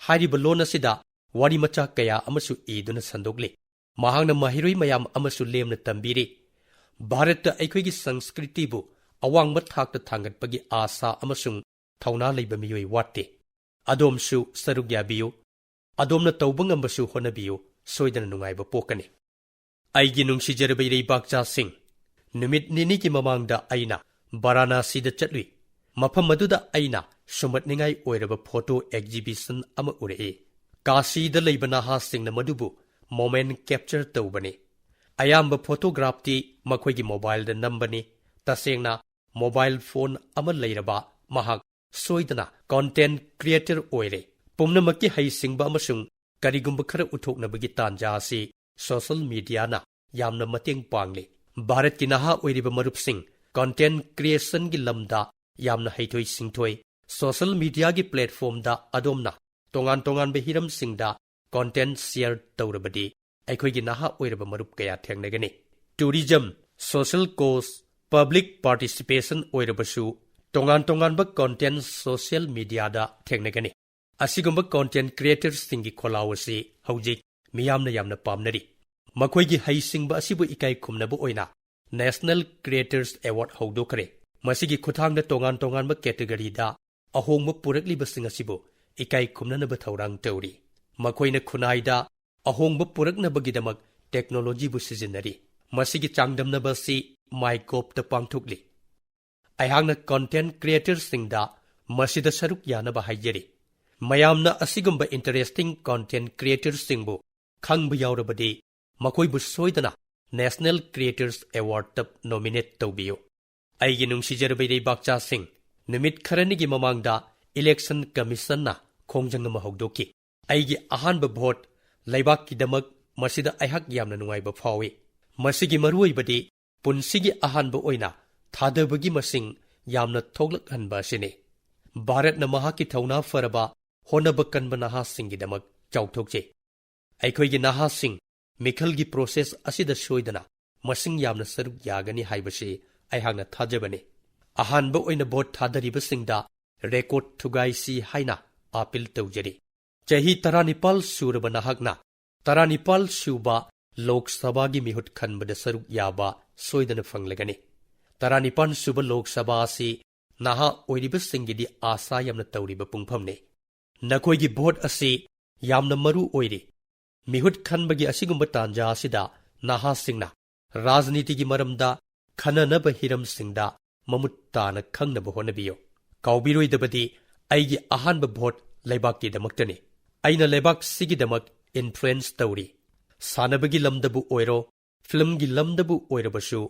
ꯍꯥꯏꯔꯤꯕ ꯂꯣꯟ ꯑꯁꯤꯗ ꯋꯥꯔꯤ ꯃꯆꯥ ꯀꯌꯥ ꯑꯃꯁꯨ ꯏꯗꯨꯅ ꯁꯟꯗꯣꯛꯂꯤ꯫ ꯃꯍꯥꯛꯅ ꯃꯍꯩꯔꯣꯏ ꯃꯌꯥꯝ ꯑꯃꯁꯨ ꯂꯦꯝꯅ ꯇꯝꯕꯤꯔꯤ꯫ ꯚꯥꯔꯠꯇ ꯑꯩꯈꯣꯏꯒꯤ ꯁꯪꯁꯀ꯭ꯔꯤꯇꯤꯕꯨ ꯑꯋꯥꯡꯕ ꯊꯥꯛꯇ ꯊꯥꯡꯒꯠꯄꯒꯤ ꯑꯥꯁꯥ ꯑꯃꯁꯨꯡ ꯊꯧꯅꯥ ꯂꯩꯕ ꯃꯤꯑꯣꯏ ꯋꯥꯠꯇꯦ꯫ ꯑꯗꯣꯝꯁꯨ ꯁꯔꯨꯛ ꯌꯥꯕꯤꯌꯨ꯫ ꯑꯗꯣꯝꯅ ꯇꯧꯕ ꯉꯝꯕꯁꯨ ꯍꯣꯠꯅꯕꯤꯌꯨ꯫ ꯁꯣꯏꯗꯅ ꯅꯨꯡꯉꯥꯏꯕ ꯄꯣꯛꯀꯅꯤ꯫ ꯑꯩꯒꯤ ꯅꯨꯡꯁꯤꯖꯔꯕ ꯏꯔꯩꯕꯥꯛꯆꯥꯁꯤꯡ, ꯅꯨꯃꯤꯠ ꯅꯤꯅꯤꯒꯤ ꯃꯃꯥꯡꯗ ꯑꯩꯅ ꯕꯔꯥꯅꯥꯁꯤꯗ ꯆꯠꯂꯨꯏ꯫ ꯃꯐꯝ ꯑꯗꯨꯗ ꯑꯩꯅ ꯁꯨꯝꯍꯠꯅꯤꯡꯉꯥꯏ ꯑꯣꯏꯔꯕ ꯐꯣꯇꯣ ꯑꯦꯛꯖꯤꯕꯤꯁꯟ ꯑꯃ ꯎꯔꯛꯏ꯫ ꯀꯥꯁꯤꯗ ꯂꯩꯕ ꯅꯍꯥꯁꯤꯡꯅ ꯃꯗꯨꯕꯨ ꯃꯣꯃꯦꯟ ꯀꯦꯞꯆꯔ ꯇꯧꯕꯅꯤ꯫ ꯑꯌꯥꯝꯕ ꯐꯣꯇꯣꯒ꯭ꯔꯥꯐꯇꯤ ꯃꯈꯣꯏꯒꯤ ꯃꯣꯕꯥꯏꯜꯗ ꯅꯝꯕꯅꯤ꯫ ꯇꯁꯦꯡꯅ ꯃꯣꯕꯥꯏꯜ ꯐꯣꯟ ꯑꯃ ꯂꯩꯔꯕ ꯃꯍꯥꯛ ꯁꯣꯏꯗꯅ ꯀꯣꯟꯇꯦꯟꯠ ꯀ꯭ꯔꯤꯌꯦꯇꯔ ꯑꯣꯏꯔꯦ꯫ ꯄꯨꯝꯅꯃꯛꯀꯤ ꯍꯩꯁꯤꯡꯕ ꯑꯃꯁꯨꯡ ꯀꯔꯤꯒꯨꯝꯕ ꯈꯔ ꯎꯠꯊꯣꯛꯅꯕꯒꯤ ꯇꯥꯟꯖꯥ ꯑꯁꯤ ꯁꯣꯁꯤꯌꯦꯜ ꯃꯤꯗꯤꯌꯥꯅ ꯌꯥꯝꯅ ꯃꯇꯦꯡ ꯄꯥꯡꯂꯤ꯫ ꯚꯥꯔꯠꯀꯤ ꯅꯍꯥ ꯑꯣꯏꯔꯤꯕ ꯃꯔꯨꯞꯁꯤꯡ ꯀꯣꯟꯇꯦꯟꯠ ꯀ꯭ꯔꯤꯌꯦꯁꯟꯒꯤ ꯂꯝꯗ ꯌꯥꯝꯅ ꯍꯩꯊꯣꯏ ꯁꯤꯡꯊꯣꯏ꯫ ꯁꯣꯁꯤꯌꯦꯜ ꯃꯤꯗꯤꯌꯥꯒꯤ ꯄ꯭ꯂꯦꯠꯐꯣꯔꯝꯗ ꯑꯗꯣꯝꯅ ꯇꯣꯉꯥꯟ ꯇꯣꯉꯥꯟꯕ ꯍꯤꯔꯝꯁꯤꯡꯗ ꯀꯣꯟꯇꯦꯟꯠ ꯁꯤꯌꯔ ꯇꯧꯔꯕꯗꯤ ꯑꯩꯈꯣꯏꯒꯤ ꯅꯍꯥ ꯑꯣꯏꯔꯕ ꯃꯔꯨꯞ ꯀꯌꯥ ꯊꯦꯡꯅꯒꯅꯤ꯫ ꯇꯨꯔꯤꯖꯝ, ꯁꯣꯁꯤꯌꯦꯜ ꯀꯣꯖ, ꯄꯕ꯭ꯂꯤꯛ ꯄꯥꯔꯇꯤꯁꯤꯄꯦꯁꯟ ꯑꯣꯏꯔꯕꯁꯨ ꯇꯣꯉꯥꯟ ꯇꯣꯉꯥꯟꯕ ꯀꯣꯟꯇꯦꯟꯠ ꯁꯣꯁꯤꯌꯦꯜ ꯃꯤꯗꯤꯌꯥꯗ ꯊꯦꯡꯅꯒꯅꯤ꯫ ꯑꯁꯤꯒꯨꯝꯕ ꯀꯣꯟꯇꯦꯟꯠ ꯀ꯭ꯔꯤꯌꯦꯇꯔꯁꯤꯡꯒꯤ ꯈꯣꯜꯂꯥꯎ ꯑꯁꯤ ꯍꯧꯖꯤꯛ ꯃꯤꯌꯥꯝꯅ ꯌꯥꯝꯅ ꯄꯥꯝꯅꯔꯤ꯫ ꯃꯈꯣꯏꯒꯤ ꯍꯩꯁꯤꯡꯕ ꯑꯁꯤꯕꯨ ꯏꯀꯥꯏ ꯈꯨꯝꯅꯕ ꯑꯣꯏꯅ ꯅꯦꯁꯅꯦꯜ ꯀ꯭ꯔꯤꯌꯦꯇꯔꯁ ꯑꯦꯋꯥꯔꯗ ꯍꯧꯗꯣꯛꯈ꯭ꯔꯦ꯫ ꯃꯁꯤꯒꯤ ꯈꯨꯠꯊꯥꯡꯗ ꯇꯣꯉꯥꯟ ꯇꯣꯉꯥꯟꯕ ꯀꯦꯇꯦꯒꯣꯔꯤꯗ ꯑꯍꯣꯡꯕ ꯄꯨꯔꯛꯂꯤꯕꯁꯤꯡ ꯑꯁꯤꯕꯨ ꯏꯀꯥꯏ ꯈꯨꯝꯅꯅꯕ ꯊꯧꯔꯥꯡ ꯇꯧꯔꯤ꯫ ꯃꯈꯣꯏꯅ ꯈꯨꯟꯅꯥꯏꯗ ꯑꯍꯣꯡꯕ ꯄꯨꯔꯛꯅꯕꯒꯤꯗꯃꯛ ꯇꯦꯛꯅꯣꯂꯣꯖꯤꯕꯨ ꯁꯤꯖꯤꯟꯅꯔꯤ꯫ ꯃꯁꯤꯒꯤ ꯆꯥꯡꯗꯝꯅꯕ ꯑꯁꯤ ꯃꯥꯏꯒꯣꯞꯇ ꯄꯥꯡꯊꯣꯛꯂꯤ꯫ ꯑꯩꯍꯥꯛꯅ ꯀꯣꯟꯇꯦꯟꯠ ꯀ꯭ꯔꯤꯌꯦꯇꯔꯁꯤꯡꯗ ꯃꯁꯤꯗ ꯁꯔꯨꯛ ꯌꯥꯅꯕ ꯍꯥꯏꯖꯔꯤ꯫ ꯃꯌꯥꯝꯅ ꯑꯁꯤꯒꯨꯝꯕ ꯏꯟꯇꯔꯦꯁꯇꯤꯡ ꯀꯣꯟꯇꯦꯟꯠ ꯀ꯭ꯔꯤꯌꯦꯇꯔꯁꯤꯡꯕꯨ ꯈꯪꯕ ꯌꯥꯎꯔꯕꯗꯤ ꯃꯈꯣꯏꯕꯨ ꯁꯣꯏꯗꯅ ꯅꯦꯁꯅꯦꯜ ꯀ꯭ꯔꯤꯌꯦꯇꯔꯁ ꯑꯦꯋꯥꯔꯗꯇ ꯅꯣꯃꯤꯅꯦꯠ ꯇꯧꯕꯤꯌꯨ꯫ ꯑꯩꯒꯤ ꯅꯨꯡꯁꯤꯖꯔꯕ ꯏꯔꯩꯕꯥꯛꯆꯥꯁꯤꯡ, ꯅꯨꯃꯤꯠ ꯈꯔꯅꯤꯒꯤ ꯃꯃꯥꯡꯗ ꯏꯂꯦꯛꯁꯟ ꯀꯃꯤꯁꯟꯅ ꯈꯣꯡꯖꯪ ꯑꯃ ꯍꯧꯗꯣꯛꯈꯤ꯫ ꯑꯩꯒꯤ ꯑꯍꯥꯟꯕ ꯚꯣꯠ ꯂꯩꯕꯥꯛꯀꯤꯗꯃꯛ ꯃꯁꯤꯗ ꯑꯩꯍꯥꯛ ꯌꯥꯝꯅ ꯅꯨꯡꯉꯥꯏꯕ ꯐꯥꯎꯏ꯫ ꯃꯁꯤꯒꯤ ꯃꯔꯨꯑꯣꯏꯕꯗꯤ ꯄꯨꯟꯁꯤꯒꯤ ꯑꯍꯥꯟꯕ ꯑꯣꯏꯅ ꯊꯥꯗꯕꯒꯤ ꯃꯁꯤꯡ ꯌꯥꯝꯅ ꯊꯣꯛꯂꯛꯍꯟꯕ ꯑꯁꯤꯅꯤ꯫ ꯚꯥꯔꯠꯅ ꯃꯍꯥꯛꯀꯤ ꯊꯧꯅꯥ ꯐꯔꯕ, ꯍꯣꯠꯅꯕ ꯀꯟꯕ ꯅꯍꯥꯁꯤꯡꯒꯤꯗꯃꯛ ꯆꯥꯎꯊꯣꯛꯆꯩ꯫ ꯑꯩꯈꯣꯏꯒꯤ ꯅꯍꯥꯁꯤꯡ ꯃꯤꯈꯜꯒꯤ ꯄ꯭ꯔꯣꯁꯦꯁ ꯑꯁꯤꯗ ꯁꯣꯏꯗꯅ ꯃꯁꯤꯡ ꯌꯥꯝꯅ ꯁꯔꯨꯛ ꯌꯥꯒꯅꯤ ꯍꯥꯏꯕꯁꯤ ꯑꯩꯍꯥꯛꯅ ꯊꯥꯖꯕꯅꯤ꯫ ꯑꯍꯥꯟꯕ ꯑꯣꯏꯅ ꯚꯣꯠ ꯊꯥꯗꯔꯤꯕꯁꯤꯡꯗ ꯔꯦꯀꯣꯔꯗ ꯊꯨꯒꯥꯏꯁꯤ ꯍꯥꯏꯅ ꯑꯥꯄꯤꯜ ꯇꯧꯖꯔꯤ꯫ ꯆꯍꯤ ꯇꯔꯥꯅꯤꯄꯥꯜ ꯁꯨꯔꯕ ꯅꯍꯥꯛꯅ ꯇꯔꯥꯅꯤꯄꯥꯜ ꯁꯨꯕ ꯂꯣꯛ ꯁꯚꯥꯒꯤ ꯃꯤꯍꯨꯠ ꯈꯟꯕꯗ ꯁꯔꯨꯛ ꯌꯥꯕ ꯁꯣꯏꯗꯅ ꯐꯪꯂꯒꯅꯤ꯫ ꯇꯔꯥꯅꯤꯄꯥꯜ ꯁꯨꯕ ꯂꯣꯛ ꯁꯚꯥ ꯑꯁꯤ ꯅꯍꯥ ꯑꯣꯏꯔꯤꯕꯁꯤꯡꯒꯤꯗꯤ ꯑꯥꯁꯥ ꯌꯥꯝꯅ ꯇꯧꯔꯤꯕ ꯄꯨꯡꯐꯝꯅꯤ꯫ ꯅꯈꯣꯏꯒꯤ ꯚꯣꯠ ꯑꯁꯤ ꯌꯥꯝꯅ ꯃꯔꯨ ꯑꯣꯏꯔꯤ꯫ ꯃꯤꯍꯨꯠ ꯈꯟꯕꯒꯤ ꯑꯁꯤꯒꯨꯝꯕ ꯇꯥꯟꯖꯥ ꯑꯁꯤꯗ ꯅꯍꯥꯁꯤꯡꯅ ꯔꯥꯖꯅꯤꯇꯤꯒꯤ ꯃꯔꯝꯗ ꯈꯟꯅꯅꯕ ꯍꯤꯔꯝꯁꯤꯡꯗ ꯃꯃꯨꯠ ꯇꯥꯅ ꯈꯪꯅꯕ ꯍꯣꯠꯅꯕꯤꯌꯨ꯫ ꯀꯥꯎꯕꯤꯔꯣꯏꯗꯕꯗꯤ ꯑꯩꯒꯤ ꯑꯍꯥꯟꯕ ꯚꯣꯠ ꯂꯩꯕꯥꯛꯀꯤꯗꯃꯛꯇꯅꯤ꯫ ꯑꯩꯅ ꯂꯩꯕꯥꯛꯁꯤꯒꯤꯗꯃꯛ ꯏꯟꯐ꯭ꯂꯨꯌꯦꯟꯁ ꯇꯧꯔꯤ꯫ ꯁꯥꯟꯅꯕꯒꯤ ꯂꯝꯗꯕꯨ ꯑꯣꯏꯔꯣ, ꯐꯤꯂꯝꯒꯤ ꯂꯝꯗꯕꯨ ꯑꯣꯏꯔꯕꯁꯨ,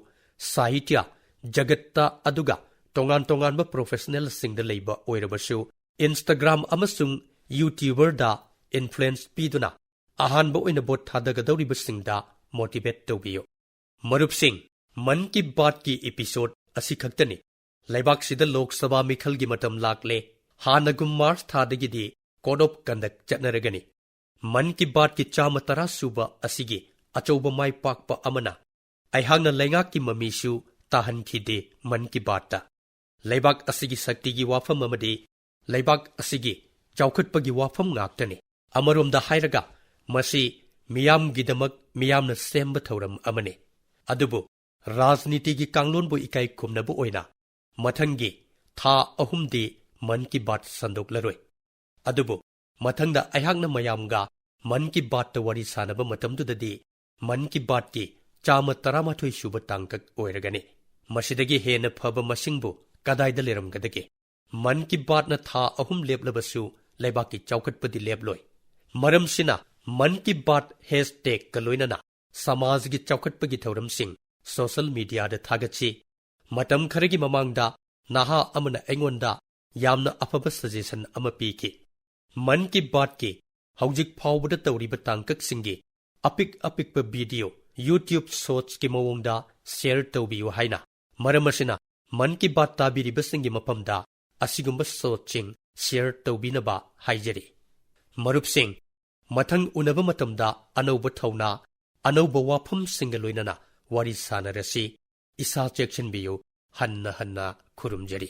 ꯁꯥꯍꯤꯇ꯭ꯌ ꯖꯒꯠꯇ, ꯑꯗꯨꯒ ꯇꯣꯉꯥꯟ ꯇꯣꯉꯥꯟꯕ ꯄ꯭ꯔꯣꯐꯦꯁꯅꯦꯜꯁꯤꯡꯗ ꯂꯩꯕ ꯑꯣꯏꯔꯕꯁꯨ, Instagram ꯑꯃꯁꯨꯡ YouTuberꯗ ꯏꯟꯐ꯭ꯂꯨꯑꯦꯟꯁ ꯄꯤꯗꯨꯅ ꯑꯍꯥꯟꯕ ꯑꯣꯏꯅ ꯚꯣꯠ ꯊꯥꯗꯒꯗꯧꯔꯤꯕꯁꯤꯡꯗ ꯃꯣꯇꯤꯚꯦꯠ ꯇꯧꯕꯤꯌꯨ꯫ ꯃꯔꯨꯞꯁꯤꯡ, ꯃꯟ ꯀꯤ ꯕꯥꯠꯀꯤ ꯏꯄꯤꯁꯣꯗ ꯑꯁꯤꯈꯛꯇꯅꯤ꯫ ꯂꯩꯕꯥꯛꯁꯤꯗ ꯂꯣꯛ ꯁꯚꯥ ꯃꯤꯈꯜꯒꯤ ꯃꯇꯝ ꯂꯥꯛꯂꯦ꯫ ꯍꯥꯟꯅꯒꯨꯝ March ꯊꯥꯗꯒꯤꯗꯤ code of conduct ꯆꯠꯅꯔꯒꯅꯤ꯫ Mann Ki ꯕꯥꯠꯀꯤ ꯆꯥꯃ ꯇꯔꯥ ꯁꯨꯕ ꯑꯁꯤꯒꯤ ꯑꯆꯧꯕ ꯃꯥꯏ ꯄꯥꯛꯄ ꯑꯃꯅ ꯑꯩꯍꯥꯛꯅ ꯂꯩꯉꯥꯛꯀꯤ ꯃꯃꯤꯁꯨ ꯇꯥꯍꯟꯈꯤꯗꯦ ꯃꯟ ꯀꯤ ꯕꯥꯠꯇ꯫ ꯂꯩꯕꯥꯛ ꯑꯁꯤꯒꯤ ꯁꯛꯇꯤꯒꯤ ꯋꯥꯐꯝ ꯑꯃꯗꯤ ꯂꯩꯕꯥꯛ ꯑꯁꯤꯒꯤ ꯆꯥꯎꯈꯠꯄꯒꯤ ꯋꯥꯐꯝ ꯉꯥꯛꯇꯅꯤ꯫ ꯑꯃꯔꯣꯝꯗ ꯍꯥꯏꯔꯒ, ꯃꯁꯤ ꯃꯤꯌꯥꯝꯒꯤꯗꯃꯛ ꯃꯤꯌꯥꯝꯅ ꯁꯦꯝꯕ ꯊꯧꯔꯝ ꯑꯃꯅꯤ꯫ ꯑꯗꯨꯕꯨ ꯔꯥꯖꯅꯤꯇꯤꯒꯤ ꯀꯥꯡꯂꯣꯟꯕꯨ ꯏꯀꯥꯏ ꯈꯨꯝꯅꯕ ꯑꯣꯏꯅ ꯃꯊꯪꯒꯤ ꯊꯥ ꯑꯍꯨꯝꯗꯤ ꯃꯟ ꯀꯤ ꯕꯥꯠ ꯁꯟꯗꯣꯛꯂꯔꯣꯏ꯫ ꯑꯗꯨꯕꯨ ꯃꯊꯪꯗ ꯑꯩꯍꯥꯛꯅ ꯃꯌꯥꯝꯒ ꯃꯟ ꯀꯤ ꯕꯥꯠꯇ ꯋꯥꯔꯤ ꯁꯥꯟꯅꯕ ꯃꯇꯝꯗꯨꯗꯗꯤ ꯃꯟ ꯀꯤ ꯕꯥꯠꯀꯤ ꯆꯥꯃ ꯇꯔꯥꯃꯥꯊꯣꯏ ꯁꯨꯕ ꯇꯥꯡꯀꯛ ꯑꯣꯏꯔꯒꯅꯤ꯫ ꯃꯁꯤꯗꯒꯤ ꯍꯦꯟꯅ ꯐꯕ ꯃꯁꯤꯡꯕꯨ ꯀꯗꯥꯏꯗ ꯂꯩꯔꯝꯒꯗꯒꯦ? ꯃꯟ ꯀꯤ ꯕꯥꯠꯅ ꯊꯥ ꯑꯍꯨꯝ ꯂꯦꯞꯂꯕꯁꯨ ꯂꯩꯕꯥꯛꯀꯤ ꯆꯥꯎꯈꯠꯄꯗꯤ ꯂꯦꯞꯂꯣꯏ꯫ ꯃꯔꯝꯁꯤꯅ ꯃꯟ ꯀꯤ ꯕꯥꯠ ꯍꯦꯁꯇꯦꯒꯀ ꯂꯣꯏꯅꯅ ꯁꯃꯥꯖꯒꯤ ꯆꯥꯎꯈꯠꯄꯒꯤ ꯊꯧꯔꯝꯁꯤꯡ ꯁꯣꯁꯦꯜ ꯃꯤꯗꯤꯌꯥꯗ ꯊꯥꯒꯠꯁꯤ꯫ ꯃꯇꯝ ꯈꯔꯒꯤ ꯃꯃꯥꯡꯗ ꯅꯍꯥ ꯑꯃꯅ ꯑꯩꯉꯣꯟꯗ ꯌꯥꯝꯅ ꯑꯐꯕ ꯁꯖꯦꯁꯟ ꯑꯃ ꯄꯤꯈꯤ꯫ ꯃꯟ ꯀꯤ ꯕꯥꯠꯀꯤ ꯍꯧꯖꯤꯛ ꯐꯥꯎꯕꯗ ꯇꯧꯔꯤꯕ ꯇꯥꯡꯀꯛꯁꯤꯡꯒꯤ ꯑꯄꯤꯛ ꯑꯄꯤꯛꯄ ꯚꯤꯗꯤꯑꯣ YouTube ꯁꯣꯔꯠꯁꯀꯤ ꯃꯑꯣꯡꯗ ꯁꯦꯌꯔ ꯇꯧꯕꯤꯌꯨ ꯍꯥꯏꯅ꯫ ꯃꯔꯝ ꯑꯁꯤꯅ ꯃꯟ ꯀꯤ ꯕꯥꯠ ꯇꯥꯕꯤꯔꯤꯕꯁꯤꯡꯒꯤ ꯃꯐꯝꯗ ꯑꯁꯤꯒꯨꯝꯕ ꯁꯣꯔꯠꯁꯤꯡ ꯁꯦꯌꯔ ꯇꯧꯕꯤꯅꯕ ꯍꯥꯏꯖꯔꯤ꯫ ꯃꯔꯨꯞꯁꯤꯡ, ꯃꯊꯪ ꯎꯅꯕ ꯃꯇꯝꯗ ꯑꯅꯧꯕ ꯊꯧꯅꯥ, ꯑꯅꯧꯕ ꯋꯥꯐꯝꯁꯤꯡꯒ ꯂꯣꯏꯅꯅ ꯋꯥꯔꯤ ꯁꯥꯟꯅꯔꯁꯤ꯫ ꯏꯁꯥ ꯆꯦꯛꯁꯤꯟꯕꯤꯌꯨ꯫ ꯍꯟꯅ ꯍꯟꯅ ꯈꯨꯔꯨꯝꯖꯔꯤ꯫